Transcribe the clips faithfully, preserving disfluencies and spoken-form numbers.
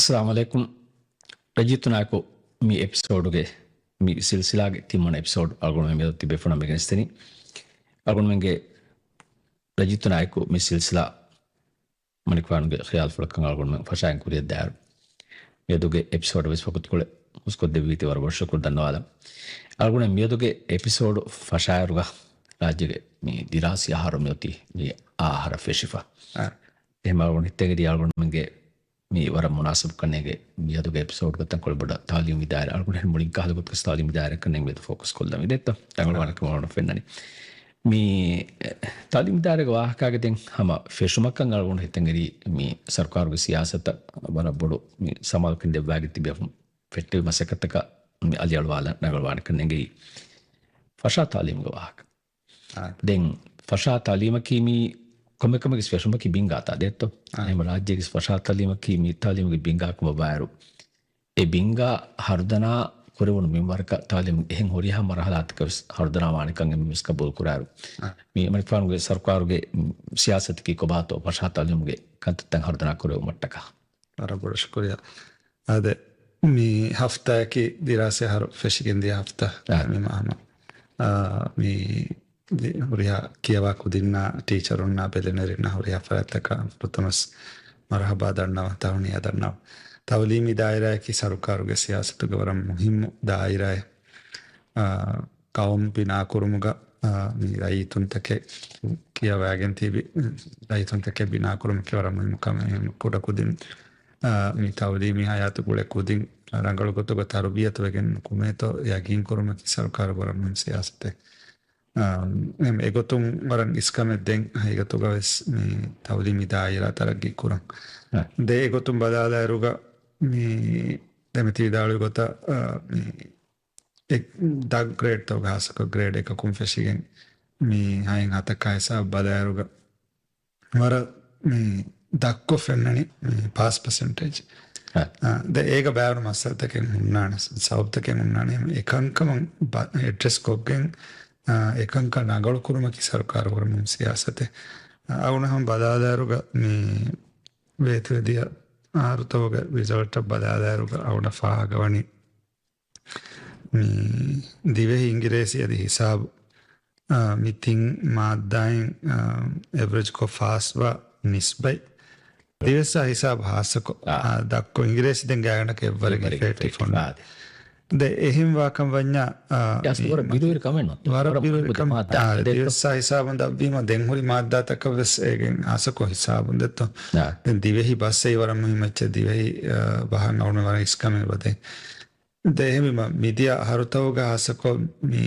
އައްސަލާމު ޢަލައިކުމް. ރައްޔިތުންނާއެކު މި އެޕިސޯޑުގެ، މި ސިލްސިލާގެ ތިންވަނަ އެޕިސޯޑު އަޅުގަނޑުމެން މިއަދު ތިބޭފުޅުންނާ މި ގެނެސްދެނީ. އަޅުގަނޑުމެންގެ ރައްޔިތުންނާއެކު މި ސިލްސިލާ މަނިކުފާނުގެ ޚިޔާލުފުޅަކަށް އަޅުގަނޑުމެން ފަށާއިން ކުރިއަށްދާއިރު، މިއަދުގެ އެޕިސޯޑަށް ވެސް ވަގުތުކޮޅެއް ހުސްކޮށްދެއްވީތީ ވަރަށް ބޮޑަށް ޝުކުރު ދަންނަވާލަން. އަޅުގަނޑު މިއަދުގެ އެޕިސޯޑު ފަށާއިރުގަ ރާއްޖޭގެ މި ދިރާސީ އަހަރު މިއޮތީ މި އާ އަހަރަށް ފެށިފަ. އާ. އެހެން އަޅުގަނޑު ހިތަށް އެރީ އަޅުގަނޑުމެންގެ މި ވަރަށް މުނާސަބުކަން އެނގޭ މިއަދުގެ އެޕިސޯޑުގަ ތަންކޮޅެއް ބޮޑަށް ތަޢުލީމީ ދާއިރާ، އަޅުގަނޑު މުޅިން ކަހަލަ ގޮތަކަށް ތަޢުލީމީ ދާއިރާއަކަށް މިއަދު ފޯކަސް ކޮށްލަން ވީ ދެއްތޯ؟ ތަންކޮޅެއް ވާނެ ކަމަށް އަޅުގަނޑު ފެންނަނީ. މި ތަޢުލީމީ ދާއިރާގެ ވާހަކާގެ ދެން ހަމަ ފެށުމަކަށް އަޅުގަނޑު ހިތަށް އެރީ މި ސަރުކާރުގެ ސިޔާސަތަށް ވަރަށް ބޮޑު މި ސަމާލުކަން ދެއްވާގެން ތިބި ފެއްޓެވި މަސައްކަތަކަށް މި އަލިއަޅުވާލަން ރަނގަޅުވާނެކަން އެނގެއީ. ފަށާ ތަޢުލީމުގެ ވާހަކަ. އާ. ދެން ފަށާ ތަޢުލީމަކީ މީ ކޮންމެ ކަމެއްގެ ފެށުމަކީ ބިންގާތާ ދެއްތޯ؟ އާ. އެހެން ރާއްޖޭގެ ފަށާ ތަޢުލީމަކީ މި ތަޢުލީމުގެ ބިންގާ ކަމަށް ވާއިރު، އެ ބިންގާ ހަރުދަނާ ކުރެވުނު މިންވަރަކަށް ތަޢުލީމު އެހެން ހުރިހާ މަރުހަލާތަކަށް ވެސް ހަރުދަނާ ވާނެކަން އެންމެން ވެސް ގަބޫލު ކުރާއިރު، އާ. މި މަނިކުފާނުގެ ސަރުކާރުގެ ސިޔާސަތަކީ ކޮބާތޯ ފަށާ ތަޢުލީމުގެ ކަންތައްތައް ހަރުދަނާ ކުރެވުމަށްޓަކާ. ވަރަށް ބޮޑަށް ޝުކުރިއްޔާ. އާދެ، މި ހަފްތާއަކީ ދިރާސީ އަހަރު ފެށިގެން ދިޔަ ހަފްތާ. އާ. މި މަހަމަ، އާ، މި ދި-، ހުރިހާ ކިޔަވާ ކުދިންނާ، ޓީޗަރުންނާ، ބެލެނިރިންނާ ހުރިހާ ފަރާތްތަކަށް ފުރަތަމަސް މަރުޙަބާ ދަންނަވަން، ތަހުނިޔާ ދަންނަވަން. ތަޢުލީމީ ދާއިރާއަކީ ސަރުކާރުގެ ސިޔާސަތުގެ ވަރަށް މުހިއްމު ދާއިރާއެއް. އާ، ޤައުމު ބިނާކުރުމުގަ، އާ، މި ރައްޔިތުންތަކެއް ކިޔަވައިގެން ތިބި ރައްޔިތުންތަކެއް ބިނާކުރުމަކީ ވަރަށް މުހިއްމު ކަމެއް. ކުޑަކުދިން، އާ، މި ތަޢުލީމީ ހަޔާތު ގުޅޭ ކުދިން ރަނގަޅު ގޮތުގަ ތަރުބިޔަތުވެގެން ނުކުމޭތޯ ޔަގީންކުރުމަކީ ސަރުކާރުގެ ވަރަށް މުހިންމު ސިޔާސަތެއް. އާ، އެ-، އެގޮތުން ވަރަށް އިސްކަމެއް ދެން ހަގީގަތުގަ ވެސް މި ތަޢުލީމީ ދާއިރާ ތަރައްގީ ކުރަން. އާ. ދެ އެގޮތުން ބަލާލާއިރުގަ މި ދެމެތި ވިދާޅުވި ގޮތަށް، އާ، މި އެ-، ދަށް ގްރޭޑްތަކުގަ ހާއްސަކޮށް ގްރޭޑް އެކަކުން ފެށިގެން މި ހައިން ހަތަކާ ހިސާބު ބަލާއިރުގަ ވަރަށް މި ދަށްކޮށް ފެންނަނީ މި ޕާސް ޕަސެންޓޭޖް. އަ، ދެ އޭގަ ބާރު މައްސަލަތަކެއް ހުންނާނެ، ސަބަބުތަކެއް ހުންނާނެ. އެކަންކަމަށް ބަ-، އެޑްރެސް ކޮށްގެން، އ، އެކަންކަން ރަނގަޅު ކުރުމަކީ ސަރުކާރު ވަރަށް މުހިންމު ސިޔާސަތެއް. އަ، އަޅުގަނޑު ހަމަ ބަލާލާއިރުގަ މި ވޭތުވެދިޔަ އަހަރުތަކުގެ ރިޒަލްޓަށް ބަލާލާއިރުގަ އަޅުގަނޑަށް ފާހަގަވަނީ މި ދިވެހި އިނގިރޭސި އަދި ހިސާބު، އާ، މި ތިން މާއްދާއިން، އާ، އެވްރެޖްކޮށް ފާސްވާ ނިސްބަތް ދިވެއްސާ ހިސާބު ހާއްސަކޮށް، އާ. އާ، ދަށްކޮށް އިނގިރޭސި ދެން ގާތްގަނޑަކަށް އެއްވަރެއް އެއްވަރެއް އިފެކްޓް އިފެކްޓް ފޮނު. އާ. ދެ އެހެން ވާކަން ވަންޏާ، އާ، އަސްލު މި ވަރަށް ބިރުވެރި ކަމެއް ނޫން. ވަރަށް ވަރަށް ބިރުވެރި މުހިއްމު ކަމެއް. މާއްދާ އާ، ދެއްތޯ؟ ދިވެއްސާ ހިސާބުން ދަށްވީމަ ދެން ހުރި މާއްދާތަކަށް ވެސް އޭގެން ހާއްސަކޮށް ހިސާބުން ދެއްތޯ؟ އާ. ދެން ދިވެހި ބަސް އެއީ ވަރަށް މުހިއްމު އެއްޗެއް. ދިވެހި، އާ، ބަހަށް އަޅުގަނޑު ވަރަށް އިސްކަމެއް ވަދެ. ދެ އެހެންވީމަ، މިދިޔަ އަހަރުތަކުގަ ހާއްސަކޮށް މި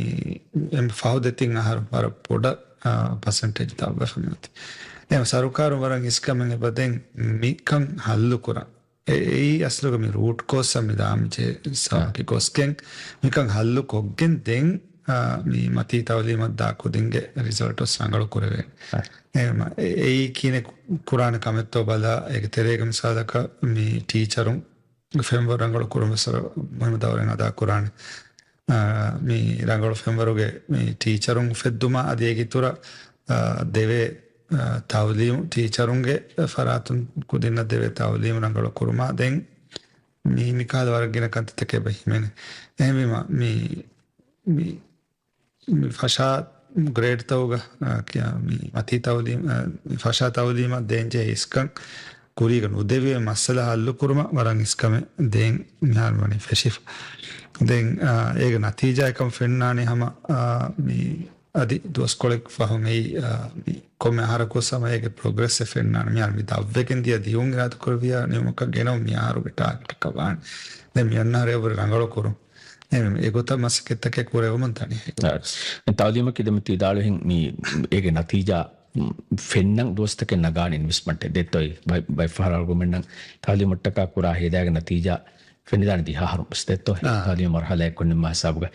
އެންމެ ފަހު ދެތިން އަހަރު ވަރަށް ބޮޑަށް، އާ، ޕަސެންޓޭޖް ދަށްވެފަ މިއޮތީ. އެހެން ސަރުކާރުން ވަރަށް އިސްކަމެއް އެބަ ދެން މިކަން ހައްލުކުރަން. އެ-، އެއީ އަސްލުގަ މި ރޫޓް ކޯސްއަށް މި ދާންޖެހޭ ސަބަބަކީ ގޮސްގެން މިކަން ހައްލު ކޮށްގެން ދެން، އާ، މި މަތީ ތަޢުލީމަށް ދާ ކުދިންގެ ރިޒަލްޓް ވެސް ރަނގަޅު ކުރެވޭނެ. އެހެންވީމަ، އެ-، އެއީ ކިހިނެއް ކުރާނެ ކަމެއްތޯ ބަލާ، އޭގެ ތެރޭގަ މިސާލަކަށް މި ޓީޗަރުން ފެންވަރު ރަނގަޅު ކުރުން ވެސް ވަރަށް މުހިންމު ދައުރެއް އަދާ ކުރާނެ. އާ، މި ރަނގަޅު ފެންވަރުގެ މި ޓީޗަރުން އުފެއްދުމާ އަދި އޭގެ އިތުރަށް، އާ، ދެވޭ، އާ، ތަޢުލީމު ޓީޗަރުންގެ ފަރާތުން ކުދިންނަށް ދެވޭ ތަޢުލީމު ރަނގަޅު ކުރުމާ ދެން މި، މި ކަހަލަ ވަރަށް ގިނަ ކަންތައްތަކެއް އެބަ ހިމެނޭ. އެހެންވީމަ، މި، މި މި ފަށާ ގްރޭޑްތަކުގަ، އާ، ކިޔާ، މި މަތީ ތަޢުލީމް، އާ، މި ފަށާ ތަޢުލީމަށް ދޭންޖެހޭ އިސްކަން ކުރީގަ ނުދެވޭ މައްސަލަ ހައްލުކުރުމަށް ވަރަށް އިސްކަމެއް ދޭން މިހާރު ވަނީ ފެށިފަ. ދެން، އާ، އޭގެ ނަތީޖާއެއް ކަމަށް ފެންނާނީ ހަމަ، އާ، މި އަދި ދުވަސްކޮޅެއް ފަހުން އެއީ، އާ، މި ކޮންމެ އަހަރަކުވެސް ހަމަ އޭގެ ޕްރޮގްރެސްއެއް ފެންނާނެ. މިހާރު މި ދަށްވެގެން ދިޔަ ދިޔުން އިރާދަކުރެއްވިޔާ ނިމުމަކަށް ގެނައުން މި އަހަރުގެ ޓާގެޓަކަށް ވާނެ. ދެން މި އަންނަ އަހަރު އެއަށްވުރެ ރަނގަޅު ކުރުން. އެ، އެގޮތަށް މަސައްކަތްތަކެއް ކުރެވެމުން ދަނީ. އާ، ތަޢުލީމަކީ ދެމެތި ވިދާޅުވިހެން މި އޭގެ ނަތީޖާ، މް، ފެންނަން ދުވަސްތަކެއް ނަގާނެ އިންވެސްޓްމަންޓެއް ދެއްތޯ. ބައި-، ބައެއްފަހަރަށް އަޅުގަނޑުމެންނަށް ތަޢުލީމަށްޓަކާ ކުރާ ހޭދާގެ ނަތީޖާ ފެނިދާނެ ދިހަ އަހަރު ވެސް ދެއްތޯ. އާ. ތަޢުލީމީ މަރުޙަލާއެއް ކޮންމެ ހިސާބުގަ.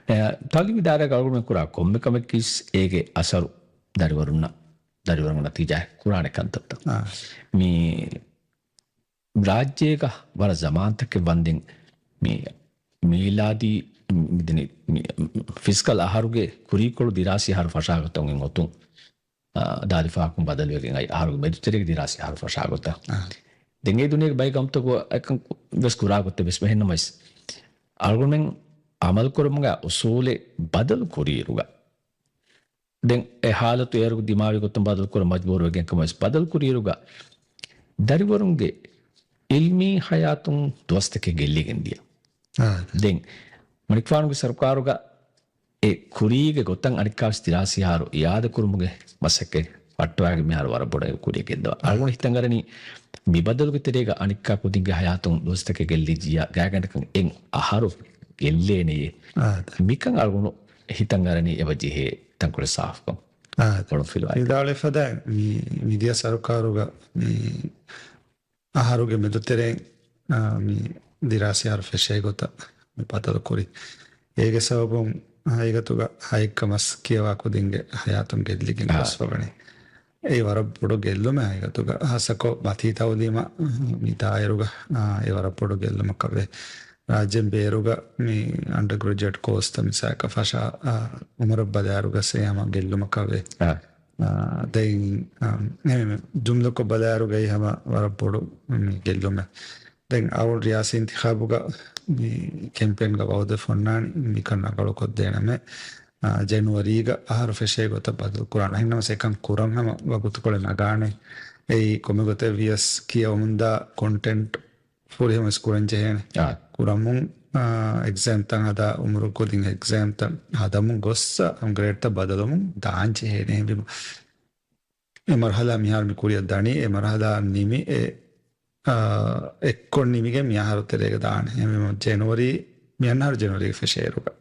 އެ، ތަޢުލީމީ ދާއިރާގަ އަޅުގަނޑުމެން ކުރާ ކޮންމެ ކަމެއްގެ އޭގެ އަސަރު ދަރިވަރުންނަށް، ދަރިވަރުންގެ ނަތީޖާ ކުރާނެ ކަންތައްތައް. އާ. މި ރާއްޖޭގަ ވަރަށް ޒަމާންތަކެއް ވަންދެން މި މީލާދީ މި ދިނީ މި ފިސްކަލް އަހަރުގެ ކުރީކޮޅު ދިރާސީ އަހަރު ފަށާގޮތަށް އޮތުން، އާ، ދާދި ފަހަކުން ބަދަލުވެގެން އައި އަހަރުގެ މެދުތެރޭގެ ދިރާސީ އަހަރު ފަށާގޮތަށް. އާ. ދެން އެ ދުނިޔޭގެ ބައި ގައުމުތަކު އެކަން ވެސް ކުރާ ގޮތެއް ވެސް އެހެންނަމަވެސް، އަޅުގަނޑުމެން އަމަލުކުރުމުގެ އުސޫލެއް ބަދަލު ކުރިއިރުގަ، ދެން އެ ހާލަތު އޭރު ދިމާވި ގޮތުން ބަދަލުކުރަން މަޖްބޫރުވެގެން ކަމަށް ވެސް ބަދަލު ކުރިއިރުގަ، ދަރިވަރުންގެ އިލްމީ ހަޔާތުން ދުވަސްތަކެއް ގެއްލިގެން ދިޔަ. އާ. ދެން މަނިކުފާނުގެ ސަރުކާރުގަ އެ ކުރީގެ ގޮތަށް އަނެއްކާވެސް ދިރާސީހާރު އިއާދަކުރުމުގެ މަސައްކަތް ފައްޓަވާގެން މިހާރު ވަރަށް ބޮޑަށް ކުރިއަށް ގެންދަވާ. އަޅުގަނޑު ހިތަށް އަރަނީ މި ބަދަލުގެ ތެރޭގަ އަނެއްކާ ކުދިންގެ ހަޔާތުން ދުވަސްތަކެއް ގެއްލިއްޖިއްޔާ ގާތްގަނޑަކަށް އެއް އަހަރު ގެއްލޭނެޔޭ. އާދެ. މިކަން އަޅުގަނޑު ހިތަށް އަރަނީ އެބަ ޖެހޭ ތަންކޮޅެއް ސާފުކަން. އާދެ. ކޮޅުން ފިލުވާ. ވިދާޅުވެފަދައިން މި މިދިޔަ ސަރުކާރުގަ މި އަހަރުގެ މެދުތެރެއިން، އާ، މި ދިރާސީހާރު ފެށޭ ގޮތަށް މި ބަދަލު ކުރި. އޭގެ ސަބަބުން ހަގީގަތުގަ ހައެއްކަ މަސް ކިޔަވާ ކުދިންގެ ހަޔާތުން ގެއްލިގެން އާ. ގޮސްފަވަނީ. އެއީ ވަރަށް ބޮޑު ގެއްލުމެއް ހަގީގަތުގަ. ހާއްސަކޮށް މަތީ ތައުލީމަށް މި ދާއިރުގަ، އާ، އެ ވަރަށް ބޮޑު ގެއްލުމަކަށް ވޭ. ރާއްޖޭން ބޭރުގަ މި އަންޑަރގްރެޖުއޭޓް ކޯސްތައް މިސާލަކަށް ފަށާ، އާ، އުމުރަށް ބަލާއިރުގަ ސޭހަމަ ގެއްލުމަކަށް ވޭ. އާ. އާ، ދެން، އާ، އެހެން ޖުމްލަކޮށް ބަލާއިރުގައި ހަމަ ވަރަށް ބޮޑު މި ގެއްލުމެއް. ދެން އަޅު ރިޔާސީ އިންތިޚާބުގަ މި ކެމްޕޭންގަ ވައުދެއް ފޮންނާނީ މިކަން ރަނގަޅުކޮށްދޭނަމޭ. އާ، ޖެނުއަރީގަ އަހަރު ފެށޭ ގޮތަށް ބަދަލު ކުރާނަ. އެހެންނަމަސް އެކަން ކުރަން ހަމަ ވަގުތުކޮޅެއް ނަގާނެ. އެއީ ކޮންމެ ގޮތެއް ވިޔަސް ކިޔަވަމުންދާ ކޮންޓެންޓް ފުރިހަމަވެސް ކުރަން ޖެހޭނެ. އާ. ކުރަމުން، އާ، އެގްޒޭމްތައް ހަދާ، އުމުރު ކުދިން އެގްޒޭމްތައް ހަދަމުން ގޮއްސަ، ގްރޭޑްތައް ބަދަލުމުން ދާން ޖެހޭނެ. އެހެންވީމަ، އެ މަރުހަލާ މިހާރު މި ކުރިއަށް ދަނީ، އެ މަރުހަލާ ނިމި، އެ، އާ، އެއްކޮށް ނިމިގެން މިއަހަރު ތެރޭގަ ދާނެ. އެހެންވީމަ، ޖެނުއަރީ، މިއަންނަހަރު ޖެނުއަރީގަ ފެށޭއިރުގަ.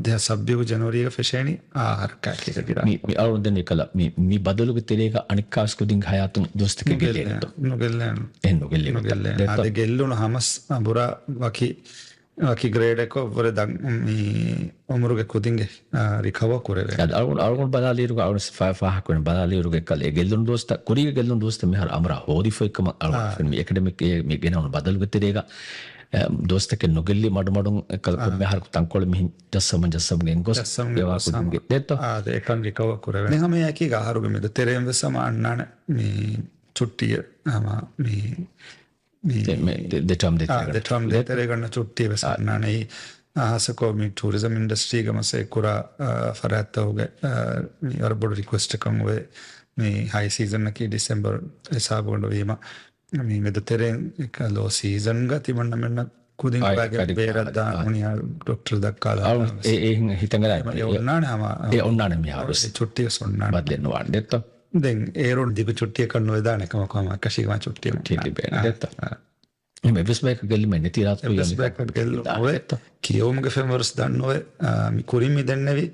ދެހާސް ސައްބީސް ޖެނުއަރީގަ ފެށޭނީ އާ ހަރަކާތް ކިޔަގިރާ. މި، މި އަޅުގަނޑު ދެން އެކަލަ، މި، މި ބަދަލުގެ ތެރޭގަ އަނެއްކާވެސް ކުދިންގެ ހަޔާތުން ދުވަސްތަކެއް ނުގެއްލޭނެ، ގެއްލޭނެތޯ؟ ނުގެއްލޭނެ. އެހެން ނުގެއްލޭ ގޮތަށް. ނުގެއްލޭނެ. ދެއްތޯ؟ އާދެ، ގެއްލުނު ހަމަސް އަނބުރާ ވަކި، ވަކި ގްރޭޑެއްކޮށް ވުރެ ދަން، މި އުމުރުގެ ކުދިންގެ، އާ، ރިކަވަރ ކުރެވޭ. އަދި އަޅުގަނޑު، އަޅުގަނޑު ބަލާލިއިރު، އަޅުގަނޑު ފާ-، ފާހަގަކުރަން ބަލާލިއިރުގެ އެކަލަ އެ ގެއްލުނު ދުވަސްތައް، ކުރީގެ ގެއްލުނު ދުވަސްތައް މިހާރު އަނބުރާ ހޯދިފައި ކަމަށް އަޅުގަނޑު އާ. ފެން މި އެކަޑެމިކް އިޔަރ މި ގެނައުނު ބަދަލުގެ ތެރޭގަ، އެ، ދުވަސްތަކެއް ނުގެއްލި މަޑުމަޑުން އެކަލަ އާ. ކޮންމެ އަހަރަކު ތަންކޮޅެއް މިހިން ޖައްސަމުން ޖައްސަމުން ގެންގޮސް ޖައްސަމުން ގެންގޮސް ހަމަ. ދެއްތޯ؟ އާ، އާދެ، އެކަން ރިކަވަރ ކުރެވޭ. ދެން ހަމަ އެކީގަ އަހަރުގެ މެދު ތެރޭން ވެސް ހަމަ އަންނާނެ މި ޗުއްޓީއެއް ހަމަ މި، މި ދެ-، މެ-، ދެ-، ދެ ޓާމް ދޭތެރޭ އާ، ގަންނަ. ދެ ޓާމް ދޭތެރޭ ގަންނަ ޗުއްޓީ ވެސް އާ. އަންނާނެ. އެއީ، އާ، ހާއްސަކޮށް މި ޓޫރިޒަމް އިންޑަސްޓްރީގަ މަސައްކަތް ކުރާ، އާ، ފަރާތްތަކުގެ، އާ، މި ވަރަށް ބޮޑު ރިކުއެސްޓަކަށް އޮވޭ. މި ހައި ސީޒަންއަކީ ޑިސެމްބަރު ހިސާބުގަނޑު ވީމަ، މި މެދު ތެރޭން އެކަ ލޯ ސީޒަންގަ ތިމަންނަމެންނަށް ކުދިން އާ، ބާގެ ކަޑި ބޭރަށް ކަޑި ދާން އާ. ހުނިހާ ޑޮކްޓަރު ދައްކާލާ އާ، ހަމަ އެ، އެ ހިތަށް އަރާ އެ އެ، އޮންނާނެ ހަމަ އެ އޮންނާނެ މިހާރު ވެސް. އެ ޗުއްޓީ ވެސް އޮންނާނެ. ބަދަލެއް ނުވާނެ ދެއްތޯ؟ ދެން އޭރުން ދިގު ޗުއްޓިއަކަށް ނުވެދާނެ ކަމަކު ހަމަ އެކަށީގެ މާ ޗުއްޓި ޗުއްޓި ލިބޭނެ އާ. ދެއްތޯ؟ އާ. އެހެން އެއްވެސް ބަޔަކަށް ގެއްލުމެއް ނެތި ރާއްތު އެއްވެސް ބަޔަކަށް ގެއްލުމެއް ނުވޭ. ކިޔެވުމުގެ ފެންވަރުސް ދަންނުވޭ. އާ، މި ކުރިން މި ދެންނެވި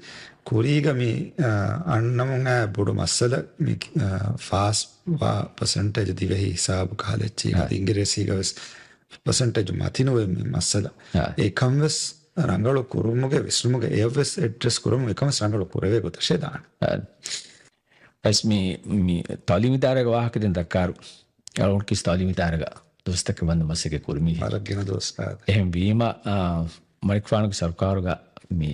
ކުރީގަ މި، އާ، އަންނަމުން އާ ބޮޑު މައްސަލަ މި، އާ، ފާސް ވާ ޕަސެންޓޭޖް ދިވެހި ހިސާބު ކަހަލަ އެއްޗީގަ އާ. އިނގިރޭސީގަ ވެސް ޕަސެންޓޭޖު މަތިނުވެ މި މައްސަލަ. އާ. އެކަން ވެސް ރަނގަޅު ކުރުމުގެ ވިސްނުމުގެ އެއަށް ވެސް އެޑްރެސް ކުރަމުން އެކަން ވެސް ރަނގަޅު ކުރެވޭ ގޮތަށޭ ދާނެ. އާ. އަސް މި، މި ތައުލީމީ ދާއިރާގެ ވާހަކަ ދެން ދައްކާއިރު، އަޅުގަނޑު ކީސް ތައުލީމީ ދާއިރާގަ ދުވަސްތަކެއް ވަންދެން މަސައްކަތް ކުރި މީހެއް. ވަރަށް ގިނަ ދުވަސް އާދެ. އެހެން ވީމަ، އާ، މަނިކުފާނުގެ ސަރުކާރުގަ މި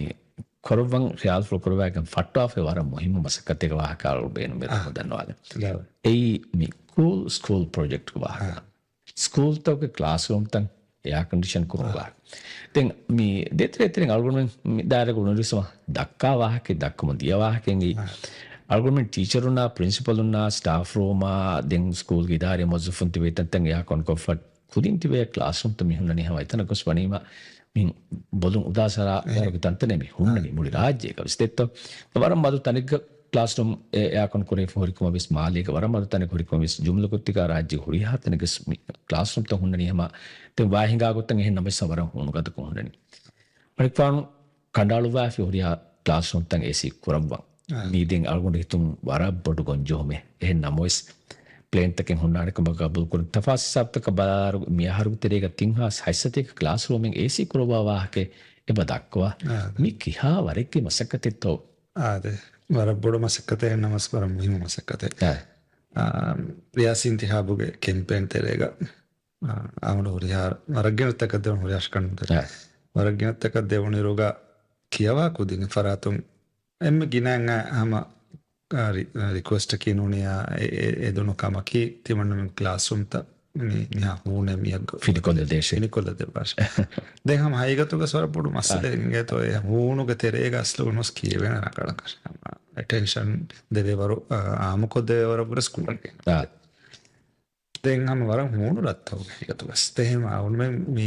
ކުރައްވަން ޚިޔާލުފުޅު ކުރައްވާގެން ފައްޓާފައި ވަރަށް މުހިއްމު މަސައްކަތެއްގެ ވާހަކަ އަޅުގަނޑު ބޭނުންވެ އާ. ދަންނަވާލަން. ގަވަ. އެއީ މި ކޫލް ސްކޫލް ޕްރޮޖެކްޓްގެ ވާހަކަ. އާ. ސްކޫލްތަކުގެ ކްލާސްރޫމްތައް އެއާ ކޮންޑިޝަން ކުރުމުގެ ވާހަކަ. ދެން މި ދޭތެރޭ ތެރެއިން އަޅުގަނޑުމެން މި ދާއިރާގަ އުޅުނުއިރު ހަމަ ދައްކާ ވާހަކައެއް ދައްކަމުން ދިޔަ ވާހަކައެއް އާ. އަޅުގަނޑުމެން ޓީޗަރުންނާ، ޕްރިންސިޕަލުންނާ، ސްޓާފް ރޫމާ، ދެން ސްކޫލްގެ އިދާރީ މުވައްޒަފުން ތިބޭ ތަންތަން އެއާ ކޮންކޮށްފަ ކުދިން ތިބޭ ކްލާސްރޫމްތައް މި ހުންނަނީ ހަމަ އެތަނަށް ގޮސް ވަނީމަ މި ބޮލުން އުދާސަރާ އެ. ވަރުގެ ތަންތަނެއް މި ހުންނަނީ އާ. މުޅި ރާއްޖޭގަ ވެސް ދެއްތޯ. ވަރަށް މަދު ތަނެއްގަ ކްލާސްރޫމް އެ-، އެއާކޮން ކުރެވިފަ ހުރިކަމަށް ވެސް މާލޭގެ ވަރަށް މަދު ތަނެއް ހުރިކަމަށް ވެސް ޖުމްލަކޮށް ތިކާ ރާއްޖޭގެ ހުރިހާ ތަނެއްގަސް މި ކްލާސްރޫމްތައް ހުންނަނީ ހަމަ ދެން ވާހިނގާ ގޮތަށް އެހެން ނަމަވެސް ވަރަށް ހޫނުގަދަކޮށް ހުންނަނީ. މަނިކުފާނު ކަނޑައަޅުއްވާފި ހުރިހާ ކްލާސްރޫމްތައް އޭސީ ކުރައްވަން. އާ. މީ ދެން އަޅުގަނޑު ހިތުން ވަރަށް ބޮޑު ގޮންޖެހުމެއް. އެހެން ނަމަވެސް ޕްލޭންތަކެއް ހުންނާނެ ކަމަށް ގަބޫލުކުރަން. ތަފާސް ހިސާބުތަކަށް ބަލާއިރު މިއަހަރުގެ ތެރޭގަ ތިން ހާސް ހަތްސަތޭކަ ކްލާސްރޫމެއް އޭސީ ކުރައްވާ ވާހަކައެއް އެބަ ދައްކަވާ. އާ. މި ކިހާ ވަރެއްގެ މަސައްކަތެއްތޯ؟ އާދެ. ވަރަށް ބޮޑު މަސައްކަތެއް ނަމަވެސް ވަރަށް މުހިއްމު މަސައްކަތެއް. އާ. އާ، ރިޔާސީ އިންތިހާބުގެ ކެމްޕޭން ތެރޭގަ، އާ، އަޅުގަނޑު ހުރިހާ ވަރަށް ގިނަ ތަކެއް ދެވުނު ހުރިހާ ކަންތައް. އާ. ވަރަށް ގިނަ ތަކެއް ދެވުނުއިރުގަ ކިޔަވާ ކުދިން ފަރާތުން އެންމެ ގިނައިން އައި ހަމަ، އާ، ރި-، ރިކުއެސްޓަކީ ނޫނިއްޔާ އެ-، އެ-، އެދުނު ކަމަކީ ތިމަންނަމެން ކްލާސްރޫމްތައް މި-، މިހާ ހޫނެއް މިއަށް ފިނިކޮށްލަ ދޭށޭ. ފިނިކޮށްލަ ދެއްވާށޭ. ދެން ހަމަ ހަގީގަތުގަ ވަރަށް ބޮޑު މައްސަލައެއް އާ. އިނގޭތޯ، އެ ހޫނުގެ ތެރޭގަ އަސްލު ނުވެސް ކިޔެވޭނެ ރަނގަޅަކަށް. ހަމަ އެޓެންޝަން ދެވޭ ވަރު، އާ، އާއްމުކޮށް ދެވޭ ވަރަށް ވުރެސް ކުރަން. އާ. ދެން ހަމަ ވަރަށް ހޫނު ރަށްތަކުގެ ހަގީގަތުގަސް. ދެން ހަމަ އަޅުމެން މި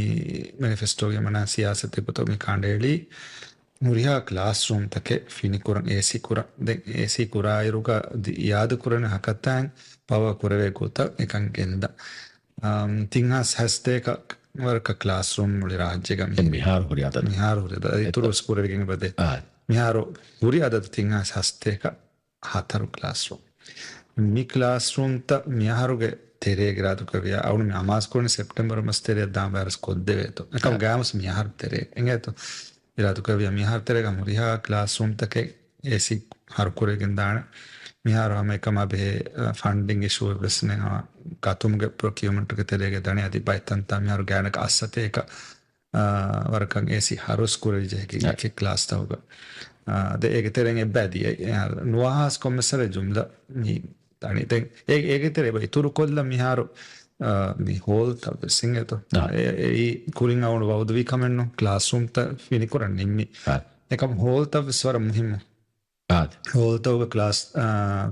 މެނިފެސްޓޯގެ މަނާ ސިޔާސަތެއް ގޮތަށް މި ކަނޑައެޅީ ހުރިހާ ކްލާސްރޫމްތަކެއް ފިނިކުރަން، އޭސީ ކުރަން. ދެން އޭސީ ކުރާއިރުގަ ދި-، އިއާދަކުރަން ހަކަތާއިން ޕަވަރ ކުރެވޭ ގޮތަށް އެކަން ގެންދަން. އާ، ތިން ހާސް ހަސްތޭކަ ވަރަކަށް ކްލާސްރޫމް މުޅި ރާއްޖޭގަ މި-، ދެން މިހާރު ހުރި އަދަދު. މިހާރު ހުރި އަދަދު. އިތުރު އެތަ؟ ވެސް ކުރެވިގެން އެބަދޭ. އާ. މިހާރު ހުރި އަދަދު ތިން ހާސް ހަސްތޭކަ ހަތަރު ކްލާސްރޫމް. މި ކްލާސްރޫމްތައް މިއަހަރުގެ ތެރޭގަ އިރާދަކުރެއްވިޔާ، އަޅުމެން އަމާޒުކުރަނީ ސެޕްޓެމްބަރ މަސް ތެރެއަށް ދާން ވައިރަސް ކޮށްދެވޭތޯ. އެކަމަކު އާ. ގާމުސް މިއަހަރު ތެރޭ އިނގޭތޯ. އިރާދަކުރެއްވިޔާ މިއަހަރު ތެރޭގަ ހުރިހާ ކްލާސްރޫމްތަކެއް އޭސީ ހަރުކުރެވިގެން ދާނެ. މިހާރު ހަމަ އެކަމާ ބެހޭ، އަ، ފަންޑިން އިޝޫއެއް ވެސް ނެތް. ހަމަ ގަތުމުގެ ޕްރޮކިއުމަންޓުގެ ތެރޭގަ ދަނީ އަދި ބައިތަންތާ މިހާރު ގާތްގަ އަށްސަތޭކަ އާ، ވަރަކަށް އޭސީ ހަރުސް ކުރެވިއްޖެ އެކި، އެކި ކްލާސްތަކުގަ. އާ، ދެ އޭގެ ތެރެއިން އެއްބައި ދިޔައީ. އާ، ނުވަހާސް ކޮންމެސް ސަރެ ޖުމްލަ މި ދަނީ. ދެން އޭ، އޭގެ ތެރެ އެބަ އިތުރުކޮށްލަ މިހާރު، އާ، މި ހޯލްތައް ވެސް އިނގޭތޯ. އާ. އެ، އެއީ ކުރިން އަޅުގަނޑު ވައުދުވީ ކަމެއްނު ކްލާސްރޫމްތައް ފިނިކުރަން ނިންމި. އާ. އެކަމް ހޯލްތައް ވެސް ވަރަށް މުހިއްމު. އާދެ. ހޯލްތަކުގަ ކްލާސް، އާ،